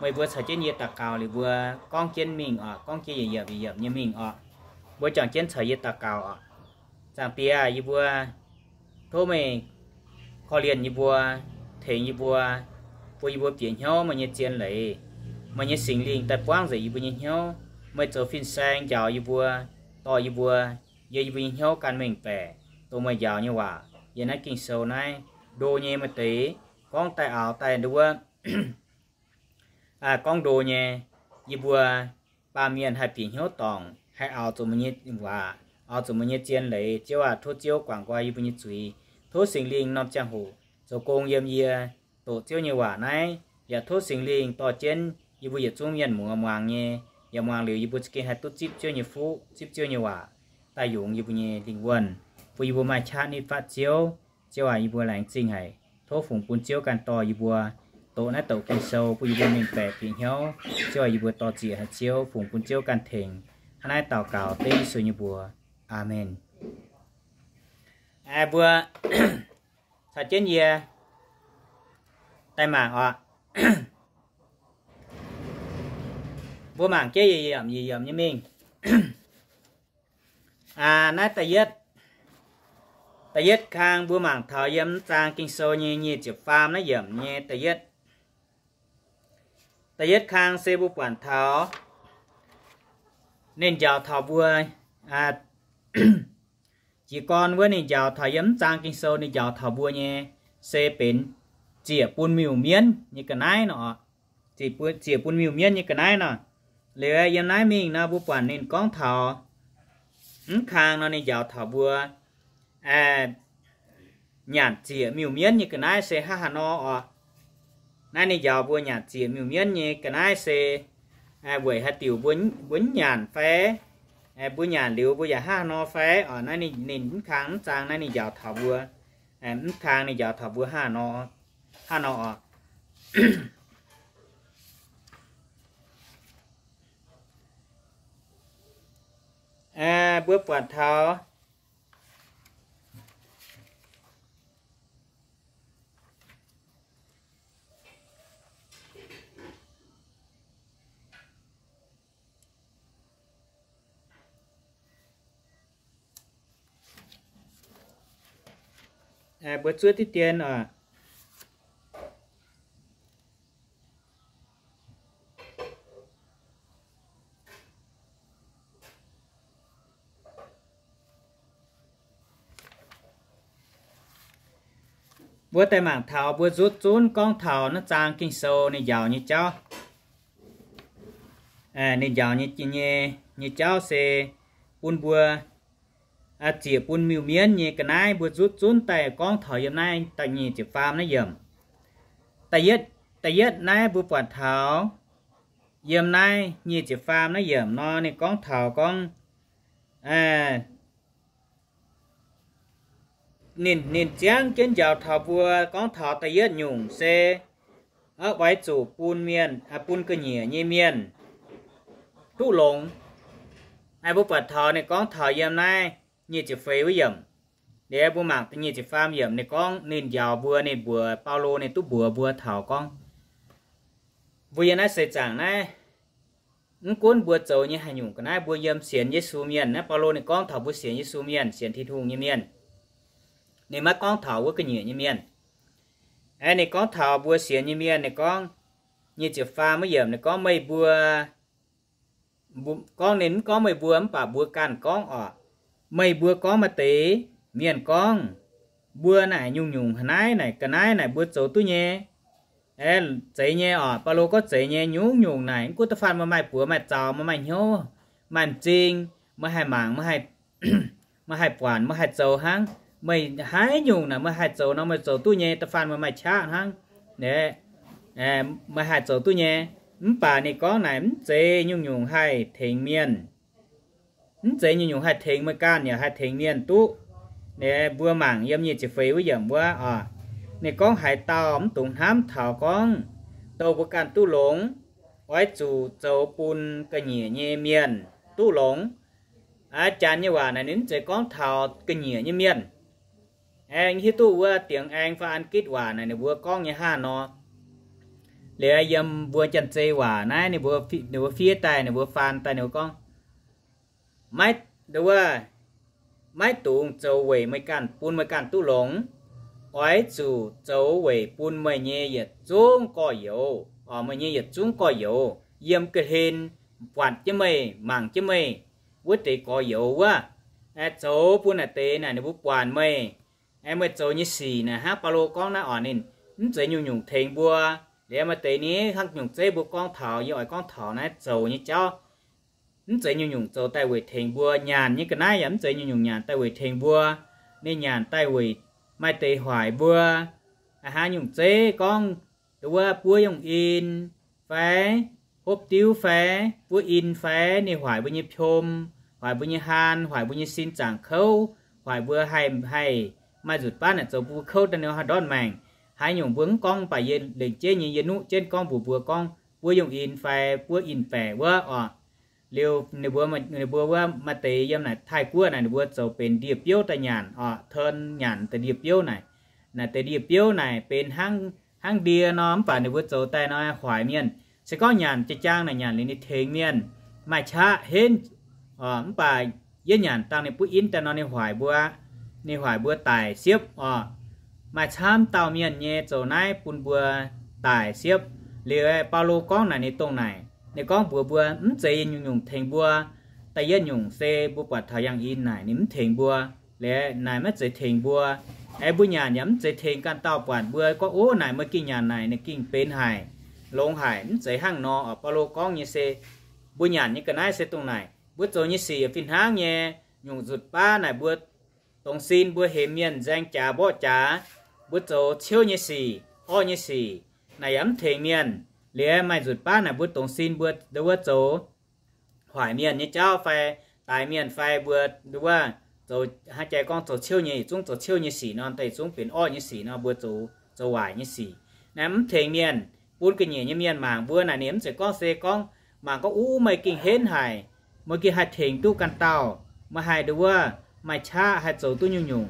Meih mbuo caux jienv yie daux gaux liuz mbuo gorngv jienv mingh oc, gorngv jienv yietc yiemc yietc yiemc nyei mingh oc. Mbuo juangc jienv caux yie daux gaux oc. Zaangc Diex, yie mbuo tov meih korv-lienh yie mbuo, tengx yie mbuo, bun yie mbuo bieqc hnyouv meih nyei zien leiz. Meih nyei Singx Lingh daaih buangv nzengc yie mbuo nyei hnyouv. Meih zoux fin-saeng njaaux yie mbuo, dorh yie mbuo, yiem yie mbuo nyei hnyouv gan mengh baeqc dongh meih njaaux nyei waac yiem naaiv Ging-Sou naaiv. Ndo nyei maaih deix gorngv daaih aaux daaih nduov, gorngv ndo nyei, yie mbuo baamh mienh haih bieqc hnyouv dorngc, haih aaux zuqc meih nyei waac, aaux zuqc meih nyei zien leiz. Ziouv aac, tov Ziouv guangc nqoi yie mbuo nyei zuiz. Tov Singx Lingh norm ziangh hoc zoux gong yiem yie doqc Ziouv nyei waac naaiv. Yaac tov Singx Lingh dorh jienv yie mbuo yietc zungv mienh muoz muangx nyei, yaac muangx liuz yie mbuo za'gengh haih duqv zipv Ziouv nyei fuqv, zipv Ziouv nyei waac daaih yungz yie mbuo nyei lingh wuonh, bun yie mbuo maaih qaqv nitv fatv Ziouv. Ziouv aac, yie mbuo laengz zingh haic. Tov fungx bun Ziouv ganh dorh yie mbuo doqc naaiv douc Ging-Sou bun yie mbuo mengh baeqc bieqc hnyouv. Ziouv aac, yie mbuo dor-ziec haic Ziouv, fungx bun Ziouv ganh tengx. Hnangv naaiv daux gaux dengv Yesu nyei mbuox. Aamen. Mbuo caux jienv yie daaih mangc oc. Mbuo mangc jienv yietc yiemc yietc yiemc nyei mingh. Naaiv da'yietv, da'yietv kang mbuo mangc taux yiem zaang Ging-Sou nyei nyic ziepc faam naaiv yiemc nyei da'yietv. Da'yietv kang se mbuo buatc taux ninh njaaux taux mbuo, jiez gorn wuov ninh njaaux taux yiem mv zaang Ging-Sou ninh njaaux taux mbuo nyei se benx ziec bun miuc-mienv nyei ga'naaiv nor. Ziec bun miuc-mienv nyei ga'naaiv nor. Liuz yiem naaiv mingh nor mbuo buatc ninh gorngv taux mv kang nor ninh njaaux taux mbuo nyanc ziec miuc-mienv nyei ga'naaiv se hnangv haaix nor oc. Naaiv ninh njaaux mbuo nyanc ziec miuc-mienv nyei ga'naaiv se weic haaix diuc mbuo, mbuo mv nyanc fai mbuo nyanc liuz mbuo yaac hnangv haaix nor fai oc. Naaiv ninh mv kang mv zaang naaiv ninh njaaux taux mbuo, mv kang ninh njaaux taux mbuo hnangv haaix nor, hnangv haaix nor oc. Mbuo buatc taux mbuo zuov diqv dien oc. Mbuo daaih mangc taux mbuo nzutv zunv gorngv taux naaiv zaang Ging-Sou ninh njaaux nyei jauv. Ninh njaaux nyei, nyei, nyei jauv se bun mbuo, aa, zieqc bun miuc-mienv nyei ga'naaiv mbuo nzutv zunv daaih gorngv taux yiem naaiv da'nyeic ziepc faam naaiv yiemc. Da'yietv, da'yietv naaiv mbuo buatc taux yiem naaiv nyic ziepc faam naaiv yiemc nor, ninh gorngv taux gorngv, ninh, ninh ziangv jienv njaaux taux mbuo gorngv taux da'yietv nyungc se, oix zuqc bun mienh, bun ga'nyiec nyei mienh duqv longx. Mbuo buatc taux ninh gorngv taux yiem naaiv nyic ziepc feix wuov yiemc. Liuz mbuo mangc nyic ziepc faam yiemc ninh gorngv ninh njaaux mbuo, ninh mbuox, Baulo ninh duqv mbuox mbuo taux gorngv, mbuo yiem naaiv seix zaangc naaiv, mv gunv mbuo zoux nyei haaix nyungc ga'naaiv, mbuo yiem sienx Yesu mienh. Naaiv Baulo ninh gorngv taux mbuo sienx Yesu mienh, sienx Tin-Hungh nyei mienh. Ninh maiv gorngv taux wuov ga'nyiec nyei mienh. Aeqv, ninh gorngv taux mbuo sienx nyei mienh, ninh gorngv, nyic ziepc faam wuov yiemc ninh gorngv, meih mbuo, gorngv ninh mv gorngv meih mbuo, mv baac mbuo ganh gorngv oc. Meih mbuo gorngv, maaih deix mienh gorngv, mbuo naaic nyungc-nyungc haaix naaiv naaic ga'naaiv naaic mbuo zoux duqv nyei. Aeqv, zeiz nyei oc. Baulo gorngv zeiz nyei. Nyungc-nyungc naaic mv gunv da'faanh meih maaih buoz maaih zaux, meih maaih hnyouv, maaih m'zing, meih haih mangc, meih haih buatc, meih haih zoux hnangv. Meih haaix nyungc naaic meih haih zoux nor, meih zoux duqv nyei, da'faanh meih maaih qaqv hnangv. Meih haih zoux duqv nyei. Mv baac ninh gorngv naaic mv zeiz nyungc-nyungc haih tengx mienh. Mv zeiz nyungc-nyungc haih tengx meih ganh yaac haih tengx mienh duqv. Mbuo mangc yiem nyic ziepc feix wuov yiemc wuov oc. Ninh gorngv haaix dauh mv dungx hnamv taux gorngv douh mbuo ganh duqv longx, oix zuqc zoux bun ga'nyiec nyei mienh duqv longx. Janx nyei waac naaic ninh mv zeiz gorngv taux ga'nyiec nyei mienh. Aengx hiuv duqv wuov dingx aengx fai An^gitv waac naaic ninh mbuo gorngv nyei hnangv nor. Liuz yiem mbuo Janx-Zei waac naaiv ninh mbuo, ninh mbuo fiev daaih, ninh mbuo faan daaih ninh mbuo gorngv, maiv, wuov, maiv dungx zoux weic meih ganh, bun meih ganh duqv longx. Oix zuqc zoux weic bun meih nyei yietc zungv gorx-youz, meih nyei yietc zungv gorx-youz yiem ga'hlen buatc jienv meih, mangc jienv meih wuov deix gorx-youz wuov, zoux bun naaic deix naaic ninh mbuo buatc meih, meih zoux nyei sic naaic hnangv Baulo gorngv naaiv oc. Ninh mv zeiz nyungc-nyungc tengx mbuo. Liuz maaih deix ni hnangv nyungc zeiv mbuo gorngv taux, yie oix gorngv taux naaiv zoux nyei jauv. Mv zeiz nyungc-nyungc zoux daaih weic tengx mbuo. Nyanc nyei ga'naaiv yaac mv zeiz nyungc-nyungc nyanc daaih weic tengx mbuo. Ninh nyanc daaih weic maaih deix hoic mbuo. Hnangv nyungc zeiv gorngv, wuov, buov yungh in fai hopv diuv fai buov in fai, ninh hoic mbuo nyei piom, hoic mbuo nyei haan, hoic mbuo nyei sin zaangc kouv, hoic mbuo haih, haih maaih nzutc baav naaic zoux bun mbuo kouv daaih nor haih ndortv maengc. Haaix nyungc mbuo mv gorngv, mv baac yie lengc jeiv nyei yie nuqv jienv gorngv mbuox mbuo gorngv buov yungh in fai buov in-baeqc wuov oc. Liuz ninh mbuo, ninh mbuo wuov maaih deix yiem naaic Taiv-Guoqv naaic ninh mbuo zoux benx ndie-biouv daaih nyanc oc, turn nyanc deix ndie-biouv naaic. Naaic deix ndie-biouv naaic benx hnangv, hnangv ndie nor, mv baac ninh mbuo zoux daaih nor hoic mienh. Se gorngv nyanc jaa-jaang naaic nyanc liuz ninh tengx mienh, maaih qaqv henv oc. Mv baac yie nyanc dangh ninh buov in daaih nor ninh hoic mbuo, ninh hoic mbuo daic siepv oc. Maaih camv dauh mienh nyei zoux naaiv bun mbuo daic siepv. Liuz Baulo gorngv naaic ninh dongh naaic, ninh gorngv mbuox mbuo mv zeiz nyungc-nyungc tengx mbuo. Da'yietv nyungc se mbuo buatc taux yangh in naaic ninh mv tengx mbuo. Liuz naaic maiv zeiz tengx mbuo. Aengx mbuo nyanc yaac mv zeiz tengx ganh dauh buatc mbuo gorngv, ov, naaic meih gengh nyanc naaic ninh gengh benx haic, longx haic. Mv zeiz hnangv nor oc. Baulo gorngv nyei se mbuo nyanc nyei ga'naaiv se dongh naaic, mbuo zoux nyei sic yaac fih hnangv nyei. Nyungc nzutc baav naaic mbuo dongz sin mbuo hemx mienh nzaeng jaax mborqv jaax, mbuo zoux ciouv nyei sic, orqv nyei sic, naaic yaac mv tengx mienh. Liuz maaih nzutc baav naaic mbuo dongz sin mbuo nduov zoux hoic mienh nyei jauv fai daix mienh fai mbuo nduov zoux, hnangv jai gorngv zoux ciouv nyei yietc zungv zoux ciouv nyei sic nor, deix zungv benx orqv nyei sic nor, mbuo zoux, zoux waaic nyei sic. Naaiv mv tengx mienh, bun ga'nyiec nyei mienh mangc mbuo naaic ninh mv zeiz gorngv se gorngv mangc gorngv, uv, meih gengh henv haic, meih gengh haih tengx duqv ganh dauh, meih haih nduov maaih qaqv haih zoux duqv nyungc-nyungc,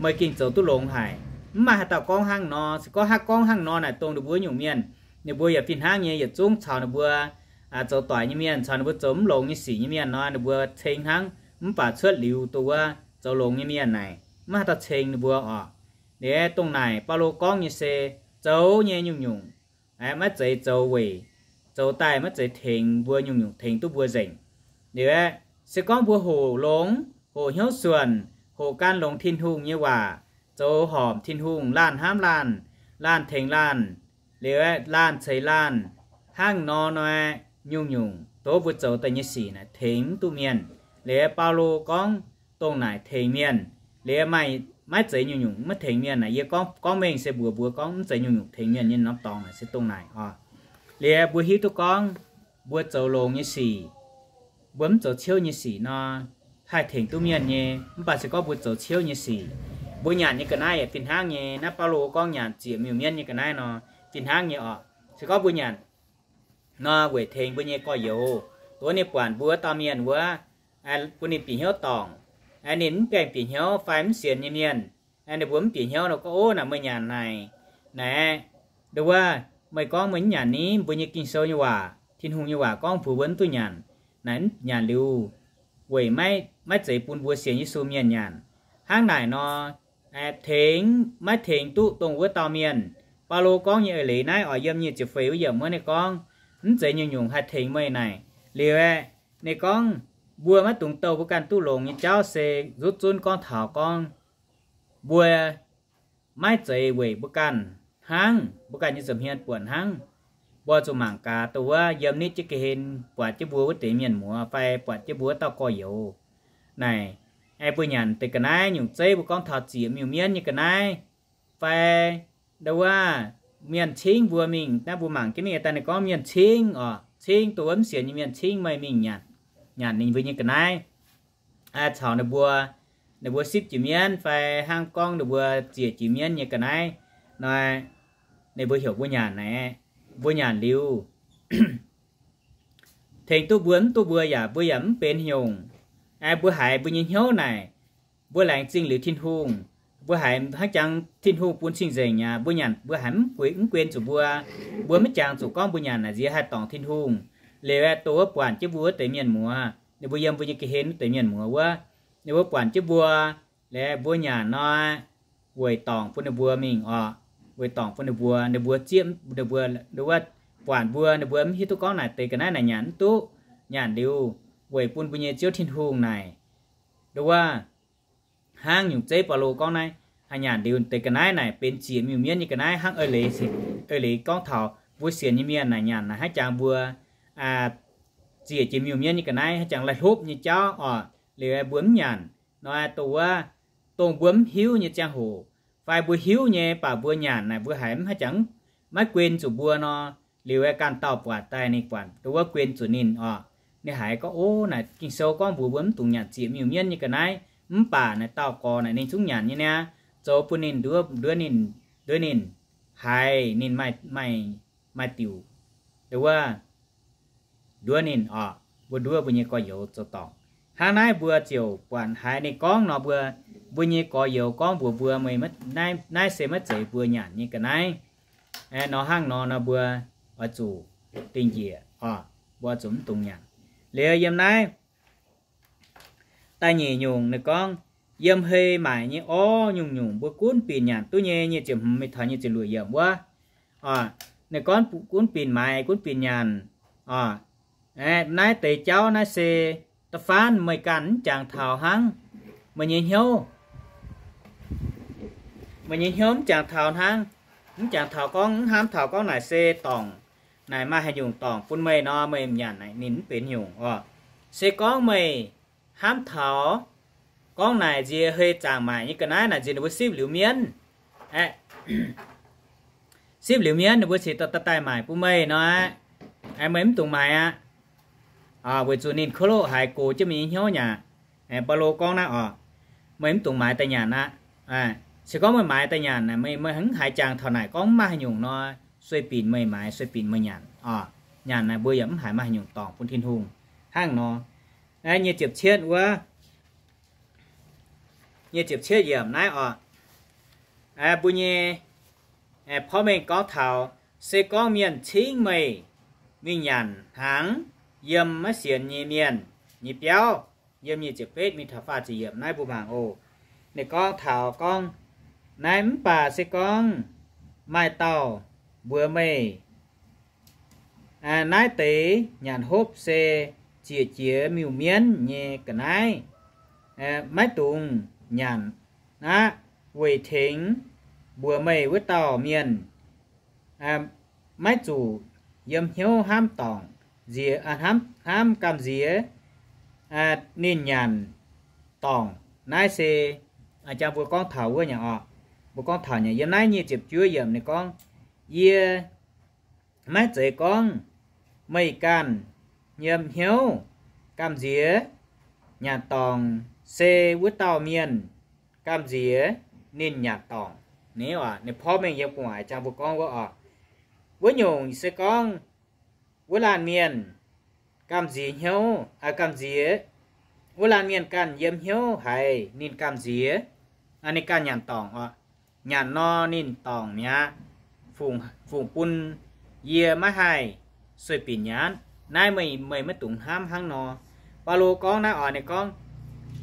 meih gengh zoux duqv longx haic. Mv maaih haaix dauh gorngv hnangv nor. Se gorngv haih gorngv hnangv nor naaic dongh ninh mbuo nyungc mienh, ninh mbuo yaac fih hnangv nyei yietc zungv caux ninh mbuo zoux doic nyei mienh, caux ninh mbuo zoux mv longx nyei sic nyei mienh nor, ninh mbuo ceng hnangv mv baac cuotv liuz dongh wuov zoux longx nyei mienh naaic mv maaih haaix dauh ceng ninh mbuo oc. Liuz dongh naaic Baulo gorngv nyei se zoux nyei nyungc-nyungc maiv zeiz zoux weic, zoux daaih maiv zeiz tengx mbuo nyungc-nyungc tengx duqv mbuo nzengc. Liuz aeqv, se gorngv mbuo hoqc longx, hoqc hnyouv suonc, hoqc gan longx Tin-Hungh nyei waac, zoux horpc Tin-Hungh, laanh hnamv laanh, laanh tengx laanh, liuz aeqv, laanh ceix laanh, hnangv nor nor, nyungc-nyungc tov mbuo zoux daaih nyei sic naaic tengx mv duqv mienh. Liuz aeqv, Baulo gorngv dongh naaic tengx mienh. Liuz aeqv, maaih, maiv zeiz nyungc-nyungc maiv tengx mienh naaic. Yie gorngv, gorngv mengh se mbuox mbuo gorngv mv zeiz nyungc-nyungc tengx mienh nyei norm dorngx naaic se dongh naaic oc. Liuz aeqv, mbuo hiuv duqv gorngv mbuo zoux longx nyei sic, mbuo mv zoux ciouv nyei sic nor, haih tengx duqv mienh nyei. Mv baac se gorngv mbuo zoux ciouv nyei sic, mbuo nyanc nyei ga'naaiv yaac fih hnangv nyei. Naaiv Baulo gorngv nyanc ziec miuc-mienv nyei ga'naaiv nor, fih hnangv nyei oc. Se gorngv mbuo nyanc nor weic tengx mbuo nyei gorx-youz, dongh ninh buatc mbuo wuov dauh mienh wuov, bun ninh bieqc hnyouv dorngc, ninh mv gaengh bieqc hnyouv fai mv sienx nyei mienh, ninh mbuo mv bieqc hnyouv nor gorngv, Ov, naaic meih nyanc naaic, naaic, nduov, meih gorngv meih mv nyanc ni? Mbuo nyei Ging-Sou nyei waac, Tin-Hungh nyei waac gorngv mbuox mbuo mv duqv nyanc. Naaic mv nyanc liuz weic maiv, maiv zeiz bun mbuo sienx Yesu mienh nyanc. Hnangv naaic nor, tengx maiv tengx duqv dongh wuov dauh mienh. Baulo gorngv nyei eix leiz naaiv oix yiem nyic ziepc feix wuov yiemc wuov ninh gorngv, Mv zeiz nyungc-nyungc haih tengx meih naaic. Liuz aeqv, ninh gorngv, Mbuo maiv dungx douh mbuo ganh duqv longx nyei jauv se nzuqc zunv gorngv taux gorngv mbuo maiv zeiz weic mbuo ganh hnangv, mbuo ganh nyei nza'hmien buatc hnangv, mbuo zuqc mangc gaax dongh wuov yiem nitv jienv ga'hlen buatc jienv mbuo wuov deix mienh muoz fai buatc jienv mbuo wuov dauh gorx-youz. Naaic, aeqv, mbuo nyanc deix ga'naaiv nyungc zeiv mbuo gorngv taux ziec miuc-mienv nyei ga'naaiv fai nduov, mienh cingv mbuo mingh, naaiv mbuo mangc jienv ninh daaih ninh gorngv mienh cingv oc, cingv dongh wuov mv sienx nyei mienh cingv meih mingh nyanc, nyanc ninh mbuo nyei ga'naaiv, caux ninh mbuo, ninh mbuo sipv jiex mienv fai hnangv gorngv ninh mbuo ziec jiex mienv nyei ga'naaiv nor, ninh mbuo heuc mbuo nyanc naaic, mbuo nyanc liuz tengx duqv mbuo mv duqv mbuo yaac mbuo yaac mv benx nyungc. Mbuo haiz mbuo nyei hnyouv naaic, mbuo laengz zingh liuz Tin-Hungh, mbuo haiz hnangv jangx Tin-Hungh bun cing-nzengc aqv, mbuo nyanc mbuo haiz mv guen zuqc mbuo, mbuo maiv jangx zuqc gorngv mbuo nyanc naaic nziex haih dorngc Tin-Hungh. Liuz aeqv, dongh wuov buatc jienv mbuo wuov deix mienh muoz, ninh mbuo yiem mbuo nyei ga'hlen wuov deix mienh muoz wuov, ninh mbuo buatc jienv mbuo, liuz mbuo nyanc nor, weic dorngc bun ninh mbuo mingh oc, weic dorngc bun ninh mbuo, ninh mbuo zieqv ninh mbuo, wuov, buatc mbuo, ninh mbuo mv hiuv duqv gorngv naaic deix ga'naaiv naaic nyanc mv duqv, nyanc liuz weic bun mbuo nyei Ziouv Tin-Hungh naaic, nduov, hnangv nyungc zeiv Baulo gorngv naaiv, haih nyanc liuz deix ga'naaiv naaic benx ziec miuc-mienv nyei ga'naaiv hnangv eix leiz, eix leiz gorngv taux mbuo sienx nyei mienh naaic nyanc naaic hnangv jangx mbuo ziec jiex miuc-mienv nyei ga'naaiv hnangv jangx laih hlopv nyei jauv oc. Liuz mbuo mv nyanc nor, dongh wuov, dongh mbuo mv hiuv nyei ziangh hoc, fai mbuo hiuv nyei baac mbuo nyanc naaic mbuo haiz mv hnangv jangx maiv guen zuqc mbuo nor, liuz aeqv, ganh dauh buatc daaih ninh buatc dongh wuov guen zuqc ninh oc. Ninh haiz gorngv, Ov, naaic Ging-Sou gorngv mbuox mbuo mv dungx nyanc ziec miuc-mienv nyei ga'naaiv, mv baac naaic dauh gorx naaic ninh zungv nyanc nyei niaa, zoux bun ninh nduov, nduov ninh, nduov ninh, haiz ninh maaih, maaih, maaih diuc, dongh wuov, nduov ninh oc, mbuo nduov mbuo nyei gorx-youz zoux dorngc. Hnangv naaiv mbuo ziouc buatc haiz ninh gorngv nor mbuo, mbuo nyei gorx-youz gorngv mbuox mbuo, Meih, naaiv se maiv zeiz mbuo nyanc nyei ga'naaiv nor. Hnangv nor nor mbuo oix zuqc dingh njiec oc, mbuo oix zuqc mv dungx nyanc. Liuz yiem naaiv da'nyeic nyungc ninh gorngv, yiem hei maaic nyei orv nyungc-nyungc mbuo gunv binc nyanc duqv nyei. Nyic ziepc hmz mingh taux nyic ziepc luoqc yiemc wuov, ninh gorngv gunv binc maaiz, gunv binc nyanc oc. Naaiv deix jauv naaiv se da'faanh meih ganh mv jangx taux hnangv, meih nyei hnyouv, meih nyei hnyouv mv jangx taux hnangv, mv jangx taux gorngv, mv hnamv taux gorngv naaic se dorngc, naaic maaih haaix nyungc dorngc bun meih nor, meih nyanc naaic ninh mv benx nyungc oc. Se gorngv meih hnamv taux gorngv naaic nziex hei zaangc maaic nyei ga'naaiv naaic nziex ninh mbuo sipv liuz mienv, sipv liuz mienv ninh mbuo cingx daaih daaih maaic bun meih nor, meih mv dungx maaiz aqv. Weic zuqc ninh kouv loqv haiz gox jienv meih nyei hnyouv nyei aqv. Baulo gorngv naaiv oc, meih mv dungx maaiz daaih nyanc aqv. Se gorngv meih maaiz daaih nyanc, meih, meih mv haiz jangx taux naaic gorngv mv maaih haaix nyungc nor, sueih binc meih maaiz, sueih binc meih nyanc oc. Nyanc naaic mbuo yaac mv haiz maaih haaix nyungc dorngc bun Tin-Hungh. Hnangv nor, nyic ziepc cietv wuov, nyic ziepc cietv yiemc naaiv oc, mbuo nyei porv mengh gorngv taux, se gorngv mienh cingv meih mingh nyanc hnaangx yiem maiv sienx nyei mienh nyei biauv, yiem nyic ziepc betv mingh taux faah ziepc yiemc naaiv mbuo mangc oc. Ninh gorngv taux gorngv, naaiv mv baac se gorngv maaih dauh mbuox meih, naaiv deix nyanc hopv se ziec jiex miuc-mienv nyei ga'naaiv, maiv dungx nyanc aqv. weic tengx mbuox meih wuov dauh mienh, maiv zuqc yiem hnyouv hnamv dorngc nziex, hnamv, hnamv gamh nziex ninh nyanc dorngc. Naaiv se jang mbuo gorngv taux wuov nyei oc. Mbuo gorngv taux nyei yiem naaiv nyic ziepc juov yiemc ninh gorngv, yie maiv zeiz gorngv meih ganh yiem hnyouv gamh nziex nyanc dorngc, se wuov dauh mienh gamh nziex ninh nyanc dorngc. Ninh, ninh porv mengh yiem gu'nguaaic jang mbuo gorngv wuov oc. Wuov nyungc se gorngv wuov laanh mienh gamh nziex hnyouv, gamh nziex, wuov laanh mienh ganh yiem hnyouv haiz ninh gamh nziex, ninh ganh nyanc dorngc oc. Nyanc nor ninh dorngc mi'aqv, fungc bun yie maiv haih sueih binc nyanc. Naaiv meih, meih maiv dungx hnamv hnangv nor. Baulo gorngv naaiv oc, ninh gorngv,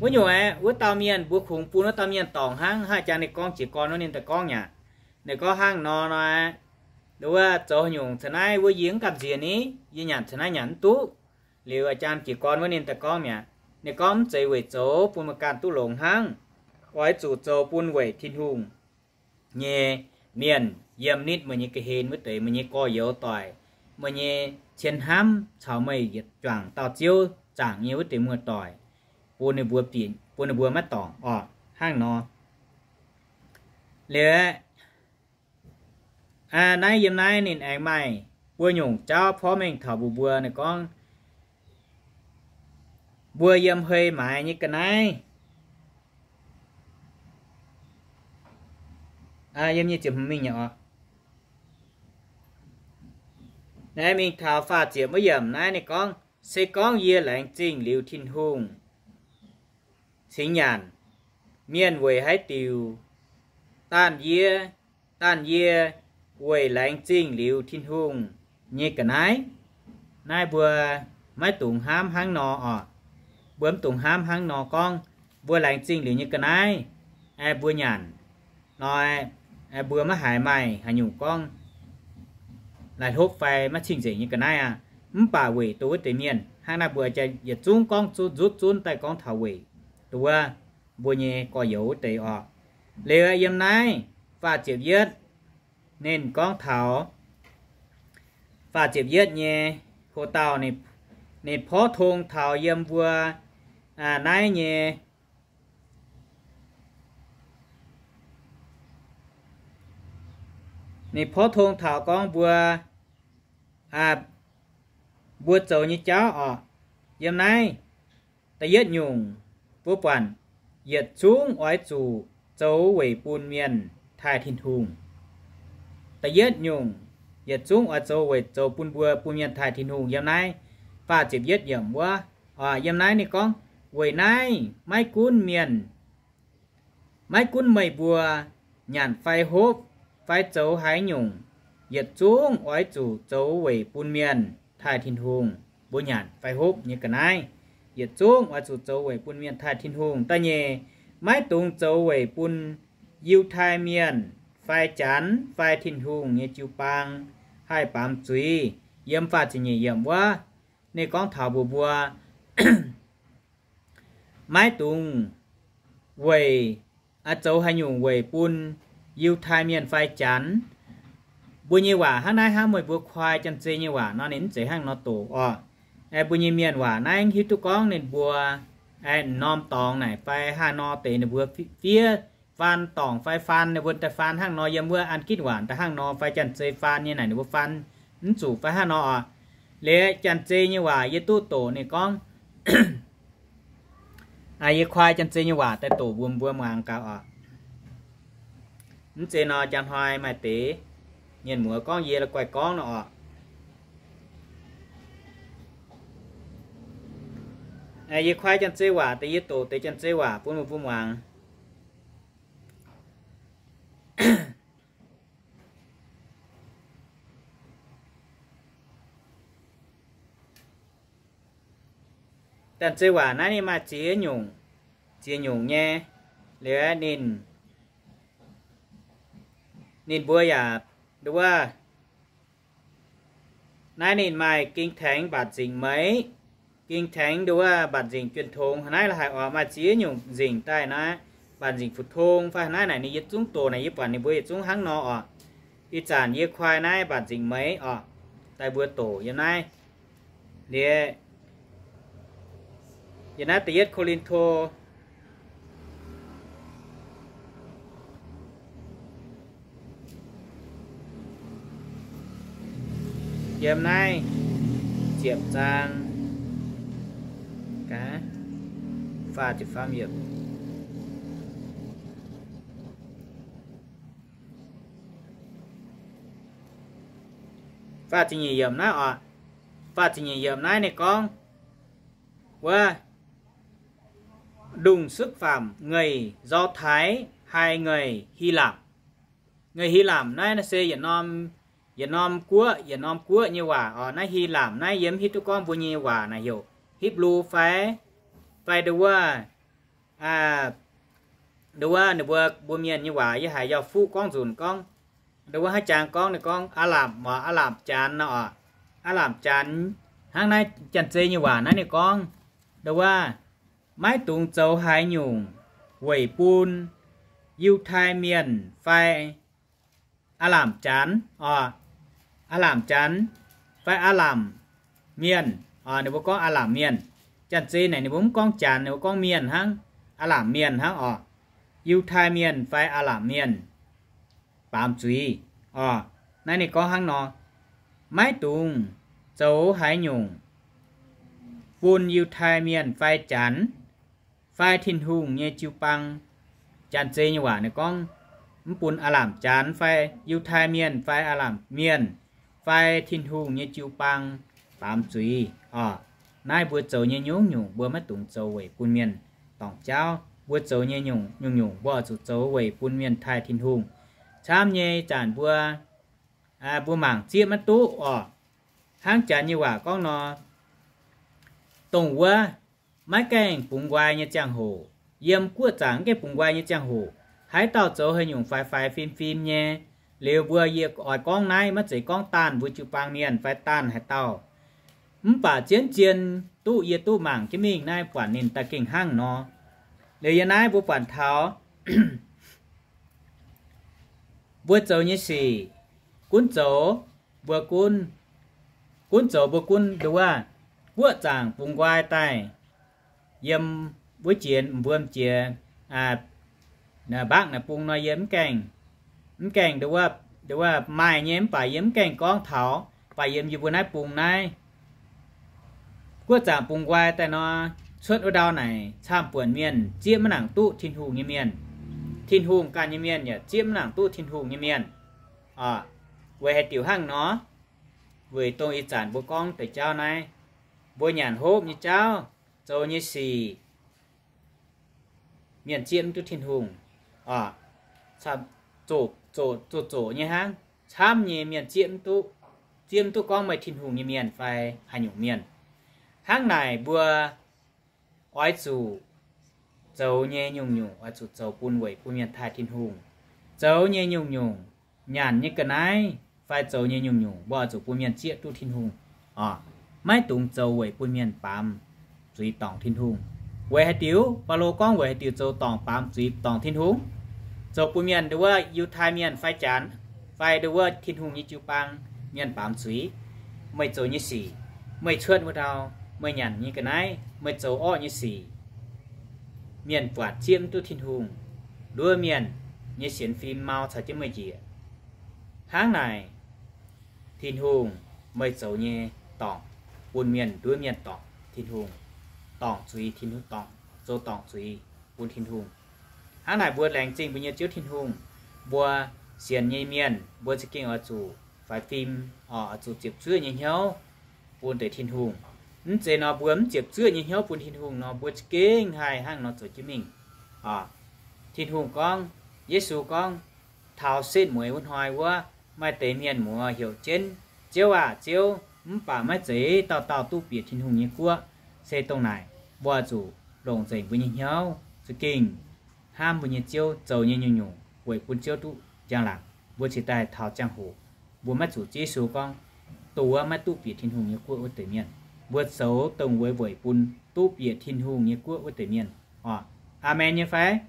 wuov nyungc aeqv, wuov dauh mienh mbuo kungx bun wuov dauh mienh dorngc hnangv, hnangv jang ninh gorngv jiez gorn wuov ninh daaih gorngv mi'aqv. Ninh gorngv hnangv nor nor, wuov zoux haaix nyungc caux naaiv wuov yie mv gamh nziex ni, yie nyanc caux naaiv nyanc mv duqv. Liuz a'jang jiez gorn wuov ninh daaih gorngv mi'aqv. Ninh gorngv mv zeiz weic zoux bun meih ganh duqv longx hnangv. Oix zuqc zoux bun weic Tin-Hungh nyei mienh yiem nitv meih nyei ga'hlen wuov deix, meih nyei gorx-youz doic, meih nyei cien hnamv caux meih yietc juangc dauh Ziouv zaangc nyei wuov deix muoz-doic, bun ninh mbuo binc, bun ninh mbuo maiv dorngc oc. Hnangv nor. Liuz aeqv, naaiv yiem naaiv ninh aengx maaih buo nyungc jauv porv mengh taux mbuox mbuo, ninh gorngv, mbuo yiem hei maaiz nyei ga'naaiv, yiem nyei ziepc hmz mingh nyei oc. Naaiv mingh taux faah ziepc wuov yiemc naaiv ninh gorngv, se gorngv yie laengz zingh liuz Tin-Hungh cingx nyanc, mienh weic haaix diuc daanh yie, daanh yie weic laengz zingh liuz Tin-Hungh nyei ga'naaiv? Naaiv mbuo maiv dungx hnamv hnangv nor oc. Mbuo mv dungx hnamv hnangv nor gorngv, mbuo laengz zingh liuz nyei ga'naaiv, mbuo nyanc nor, mbuo maiv haiz maaih haaix nyungc gorngv laih hlopv fai maiv cing-nzengc nyei ga'naaiv aqv. Mv baac weic duqv wuov deix mienh, hnangv naaiv mbuo yietc zungv gorngv zutv nzutv zunv daaih gorngv taux weic duqv wuov mbuo nyei gorx-youz wuov deix oc. Liuz yiem naaiv faah ziepc yietv, ninh gorngv taux faah ziepc yietv nyei hoc-dauh, ninh porv tong taux yiem mbuo naaiv nyei, ninh porv tong taux gorngv mbuo, mbuo zoux nyei jauv oc. Yiem naaiv da'yietv nyungc, mbuo buatc yietc zungv oix zuqc zoux weic bun mienh taaih Tin-Hungh. Da'yietv nyungc, yietc zungv oix zoux weic zoux bun mbuo bun mienh taaih Tin-Hungh. Yiem naaiv faah ziepc yietv yiemc wuov, yiem naaiv ninh gorngv, weic naaiv maiv gunv mienh, maiv gunv meih mbuo nyanc fai hopv fai zoux haaix nyungc, yietc zungv oix zuqc zoux weic bun mienh taaih Tin-Hungh. Mbuo nyanc fai hopv nyei ga'naaiv, yietc zungv oix zuqc zoux weic bun mienh taaih Tin-Hungh. Da'nyeic, maiv dungx zoux weic bun Yiutai Mienh fai Janx fai Tin-Hungh nyei jiu-baang haih baamz zuiz. Yiem faah ziepc nyeic yiemc wuov, ninh gorngv taux mbuox mbuo, maiv dungx weic, zoux haaix nyungc weic bun Yiutai Mienh fai Janx. Mbuo nyei waac hnangv naaiv hnangv, meih mbuo koi Janx-Zei nyei waac nor, ninh mv zeiz hnangv nor doqc oc. Mbuo nyei mienh waac naaiv hiuv duqv gorngv ninh mbuo m'norm dorngx naaic fai haaix nor deix ninh mbuo fiev faan dorngc fai faan ninh mbuo daaih faan hnangv nor, yiem wuov An Gitv waac daaih hnangv nor, fai Janx-Zei faan nyei naaic ninh mbuo faan mv zuqc fai hnangv nor oc. Liuz Janx-Zei nyei waac yie duqv doqc ninh gorngv, yie koi Janx-Zei nyei waac daaih doqc mbuox mbuo muangx gaax oc. Mv zeiz nor, jangx hnoi maaih deix mienh muoz gorngv yie la'guaih gorngv nor oc. Yie koi Janx-Zei waac daaih, yie doqc deix Janx-Zei waac bun mbuo muangx. Janx-Zei waac naaiv ninh maaih ziex nyungc, ziex nyungc nyei. Liuz ninh, ninh mbuo yaac nduov, naaiv ninh maaih Ging Taengx Mbatc Nzingc Meix, Ging Taengx nduov Mbatc Nzingc Juonh Tongx, naaiv la'haic oix maaih ziex nyungc nzingc daaih naaiv. mbanc nzengc fu tong fai naaiv naaic ninh yietc zungv doqc naaic, yie buatc ninh mbuo yietc zungv hnangv nor oc. Ih zanc yie kuaai naaiv mbanc nzengc meix oc, daaih mbuo doqc yiem naaiv. Liuz, yiem naaiv da'yietv Ko^lin^to yiem naaiv ziepc zaang, faah ziepc faam yiemc. Faah ziepc nyeic yiemc naaiv oc. Faah ziepc nyeic yiemc naaiv ninh gorngv, wuov, Đùng xúc phạm người Do Thái hay người Hy Lạp? Người Hy Lạp naaiv, naaiv se yietc norm, yietc norm guoqv, yietc norm guoqv nyei waac oc. Naaiv Hy Lạp naaiv yie mv hiuv duqv gorngv mbuo nyei waac naaic heuc Hipv^lu fai, fai ndo wuov, ndo wuov ninh mbuo, mbuo mienh nyei waac yie haiz yaac fuqv gorngv nzunc gorngv, ndo wuov haaix jangx gorngv, ninh gorngv Aa Lamc, Aa Lamc Janx nor oc. Aa Lamc Janx hnangv naaiv Janx-Zei nyei waac naaiv ninh gorngv, ndo wuov, maiv dungx zoux haaix nyungc weic bun Yiutai Mienh fai Aa Lamc Janx oc. Aa Lamc Janx fai Aa Lamc Mienh oc, ninh mbuo gorngv Aa Lamc Mienh. Janx-Zei naaic ninh mbuo mv gorngv Janx, ninh mbuo gorngv Mienh hnangv, Aa Lamc Mienh hnangv oc. Yiutai Mienh fai Aa Lamc Mienh baamz zuiz oc. Naaiv ninh gorngv hnangv nor, maiv dungx zoux haaix nyungc bun Yiutai Mienh fai Janx fai Tin-Hungh nyei jiu-baang. Janx-Zei nyei waac ninh gorngv, mv bun Aa Lamc Janx fai Yiutai Mienh fai Aa Lamc Mienh fai Tin-Hungh nyei jiu-baang baamz zuiz oc. Naaiv mbuo zoux nyei nyungc-nyungc mbuo maiv dungx zoux weic bun mienh dorngc jauv. Mbuo zoux nyei nyungc-nyungc mbuo oix zuqc zoux weic bun mienh taaih Tin-Hungh. Camv nyei zanc mbuo, mbuo mangc zieqv maiv duqv oc. Hnangv Janx nyei waac gorngv nor, dongh wuov maiv gaengh bungx nqoi nyei ziangh hoc, yiem guoqv zaangc mv gaengh bungx nqoi nyei ziangh hoc, haaix dauh zoux haaix nyungc faix-faix fim-fim nyei, liuz mbuo yie oix gorngv naaiv maiv zeiz gorngv daanh mbuo jiu-baang mienh fai daanh haaix dauh. Mv baac zien-zien duqv yie duqv mangc jienv mingh naaiv buatc ninh daaih gengh hnangv nor. Liuz yie naaiv mbuo buatc taux mbuo zoux nyei sic, gunv zoux mbuo gunv, gunv zoux mbuo gunv ndo wuov, guoqv zaangc bungx nqoi daaih yiem wuov jiex mbuo m'jiex mbaangv naaic bung nor yie mv gaengh, mv gaengh ndo wuov, ndo wuov maaih nyei mv baac yie mv gaengh gorngv taux, baac yiem yie mbuo naaiv bung naaiv guoqv zaangc bungx nqoi daaih nor, cuotv wuov ndau naaic camv-buonc mienh zieqv maiv nangc duqv Tin-Hungh nyei mienh. Tin-Hungh ganh nyei mienh yaac zieqv maiv nangc duqv Tin-Hungh nyei mienh. Weic haaix diuc hnangv nor? Weic dongh ih zanc mbuo gorngv deix jauv naaiv, mbuo nyanc hopv nyei jauv, zoux nyei sic, mienh zieqv mv duqv Tin-Hungh. Zoqc, zoqc, zoqc nyei hnangv. Camv nyei mienh zieqv mv duqv, zieqv mv duqv gorngv meih Tin-Hungh nyei mienh fai haaix nyungc mienh. Hnangv naaic mbuo oix zuqc zoux nyei nyungc-nyungc oix zuqc zoux bun weic bun mienh taaih Tin-Hungh. Zoux nyei nyungc-nyungc, nyanc nyei ga'naaiv fai zoux nyei nyungc-nyungc mbuo oix zuqc bun mienh zieqv duqv Tin-Hungh. Maiv dungx zoux weic bun mienh baamz zuiz dorngc Tin-Hungh. Weic haaix diuc? Baulo gorngv weic haaix diuc zoux dorngc baamz zuiz dorngc Tin-Hungh? Zoux bun mienh ndo wuov Yiutai mienh fai Janx, fai ndo wuov Tin-Hungh nyei jiu-baang mienh baamz zuiz. Meih zoux nyei sic, meih cuotv wuov ndau, meih nyanc nyei ga'naaiv, meih zoux orqv nyei sic, mienh buatc zieqv mv duqv Tin-Hungh, nduov mienh nyei sienx fim mau caux jienv meih njiec. Hnangv naaic, Tin-Hungh, meih zoux nyei dorngc bun mienh, nduov mienh dorngc Tin-Hungh, dorngc zuiz Tin-Hungh, dorngc, zoux dorngc zuiz bun Tin-Hungh. Hnangv naaic mbuo laengz zingh mbuo nyei Ziouv Tin-Hungh, mbuo sienx nyei mienh mbuo za'gengh oix zuqc faix fim, oix zuqc ziepc zuoqv nyei hnyouv bun deix Tin-Hungh. Mv zeiz nor mbuo mv ziepc zuoqv nyei hnyouv bun Tin-Hungh nor mbuo za'gengh haih hnangv nor zoux jienv mingh. Tin-Hungh gorngv, Yesu gorngv, taux setv mueiz wuov hnoi wuov, maaih deix mienh muoz heuc jienv, Ziouv aah! Ziouv! Mv baac maiv zeiz dauh dauh duqv bieqc Tin-Hungh nyei guoqv. Se dongh naaic, mbuo oix zuqc longc nzengc mbuo nyei hnyouv za'gengh hnamv mbuo nyei Ziouv, zoux nyei nyungc-nyungc weic bun Ziouv duqv njang-laangc, mbuo cingx daaih taux ziangh hoc mbuo maiv zuqc Ziouv Yesu gorngv, dongh wuov maiv duqv bieqc Tin-Hungh nyei guoqv wuov deix mienh. Mbuo zoux dongh wuov weic bun duqv bieqc Tin-Hungh nyei guoqv wuov deix mienh. Oc, aamen nyei fai?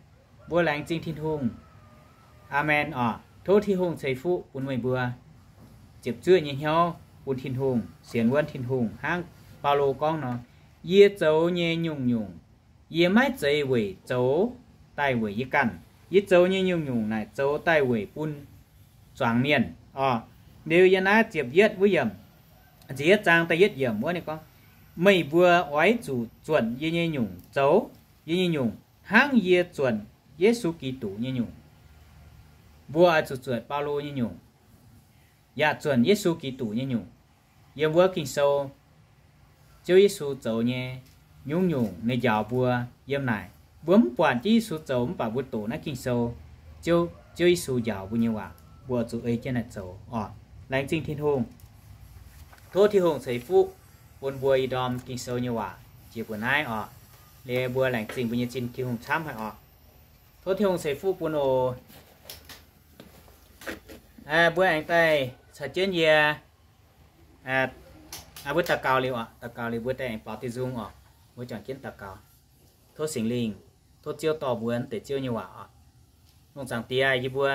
Mbuo laengz zingh Tin-Hungh. Aamen oc. Tov Tin-Hungh ceix fuqv bun meih mbuo ziepc zuoqv nyei hnyouv bun Tin-Hungh, sienx wuonv Tin-Hungh hnangv Baulo gorngv nor, yie zoux nyei nyungc-nyungc, yie maiv zeiz weic zoux daaih weic yie ganh. Yie zoux nyei nyungc-nyungc naaic zoux daaih weic bun zuangx mienh oc. Liuz yiem naaiv ziepc yietv wuov yiemc, ziepc yietv zaang da'yietv yiemc wuov ninh gorngv, meih mbuo oix zuqc zuotc yie nyei nyungc zoux, yie nyei nyungc hnangv yie zuotc Yesu Giduc nyei nyungc. Mbuo oix zuqc zuotc Baulo nyei nyungc, yaac zuotc Yesu Giduc nyei nyungc. Yiem wuov Ging-Sou, Ziouv Yesu zoux nyei nyungc-nyungc ninh njaaux mbuo yiem naaic. Mbuo mv buatc jienv Yesu zoux mv baac mbuo doqc naaiv Ging-Sou, Ziouv, Ziouv Yesu njaaux mbuo nyei waac, mbuo zuqc ei jienv naaic zoux oc. Laengz zingh Tin-Hungh. Tov Tin-Hungh ceix fuqv bun mbuo ih ndorm Ging-Sou nyei waac jiex mbuo naaiv oc. Liuz mbuo laengz zingh mbuo nyei zinh Tin-Hungh camv haic oc. Tov Tin-Hungh ceix fuqv bun oc. Mbuo aengx daaih caux jienv yie, mbuo daux gaux liuz oc, daux gaux liuz mbuo daaih aengx baaux diuh nzung oc. Mbuo juangc jienv daux gaux. Tov Singx Lingh, tov Ziouv dorh mbuo naaiv deix Ziouv nyei waac oc. Lungh zaangc Diex, yie mbuo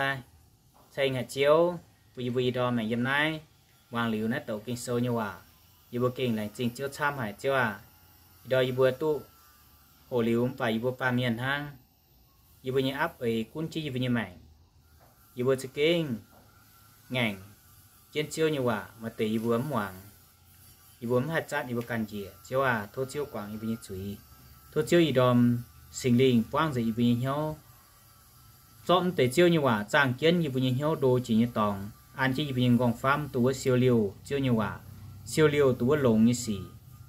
ceng haic Ziouv bun yie mbuo ih ndorm aengx yiem naaiv wangc liuz naaiv douc Ging-Sou nyei waac. Yie mbuo gengh laengz zingh Ziouv camv haic, Ziouv aac. Ih ndorm yie mbuo duqv hoqc liuz mv baac yie mbuo baamh mienh hnangv. Yie mbuo nyei aapv eix gunv jienv yie mbuo nyei maengc. Yie mbuo za'gengh ngaengc jienv Ziouv nyei waac, maaih deix yie mbuo mv muangx. Yie mbuo mv haih zatv yie mbuo ganh njiec. Ziouv aac, tov Ziouv guangc yie mbuo nyei zuiz. Tov Ziouv ih ndorm Singx Lingh buangv nzengc yie mbuo nyei hnyouv, zorqv mv deix Ziouv nyei waac zaangh jienv yie mbuo nyei hnyouv ndo jiex nyei dorngx, an jienv yie mbuo nyei nqorngv-famv duqv wuov siou liouh Ziouv nyei waac, siou liouh duqv wuov longx nyei sic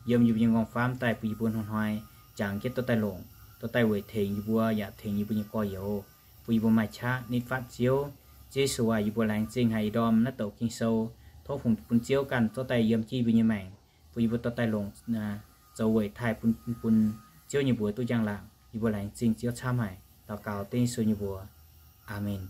yiem yie mbuo nyei nqorngv-famv daaih bun yie mbuo hnoi-hnoi jangx jienv dorh daaih longc, dorh daaih weic tengx yie mbuo yaac tengx yie mbuo nyei gorx-youz, bun yie mbuo maaih qaqv nitv fatv Ziouv. Ziouv Yesu aac, yie mbuo laengz zingh haic ih ndorm naaiv douc Ging-Sou. Tov fungx bun Ziouv ganh zorqv daaih yiem jienv yie mbuo nyei maengc, bun yie mbuo dorh daaih longc zoux weic taaih bun, bun Ziouv nyei mbuox duqv njang-laangc. Yie mbuo laengz zingh Ziouv camv haic. Daux gaux dengv Yesu nyei mbuox. Aamen.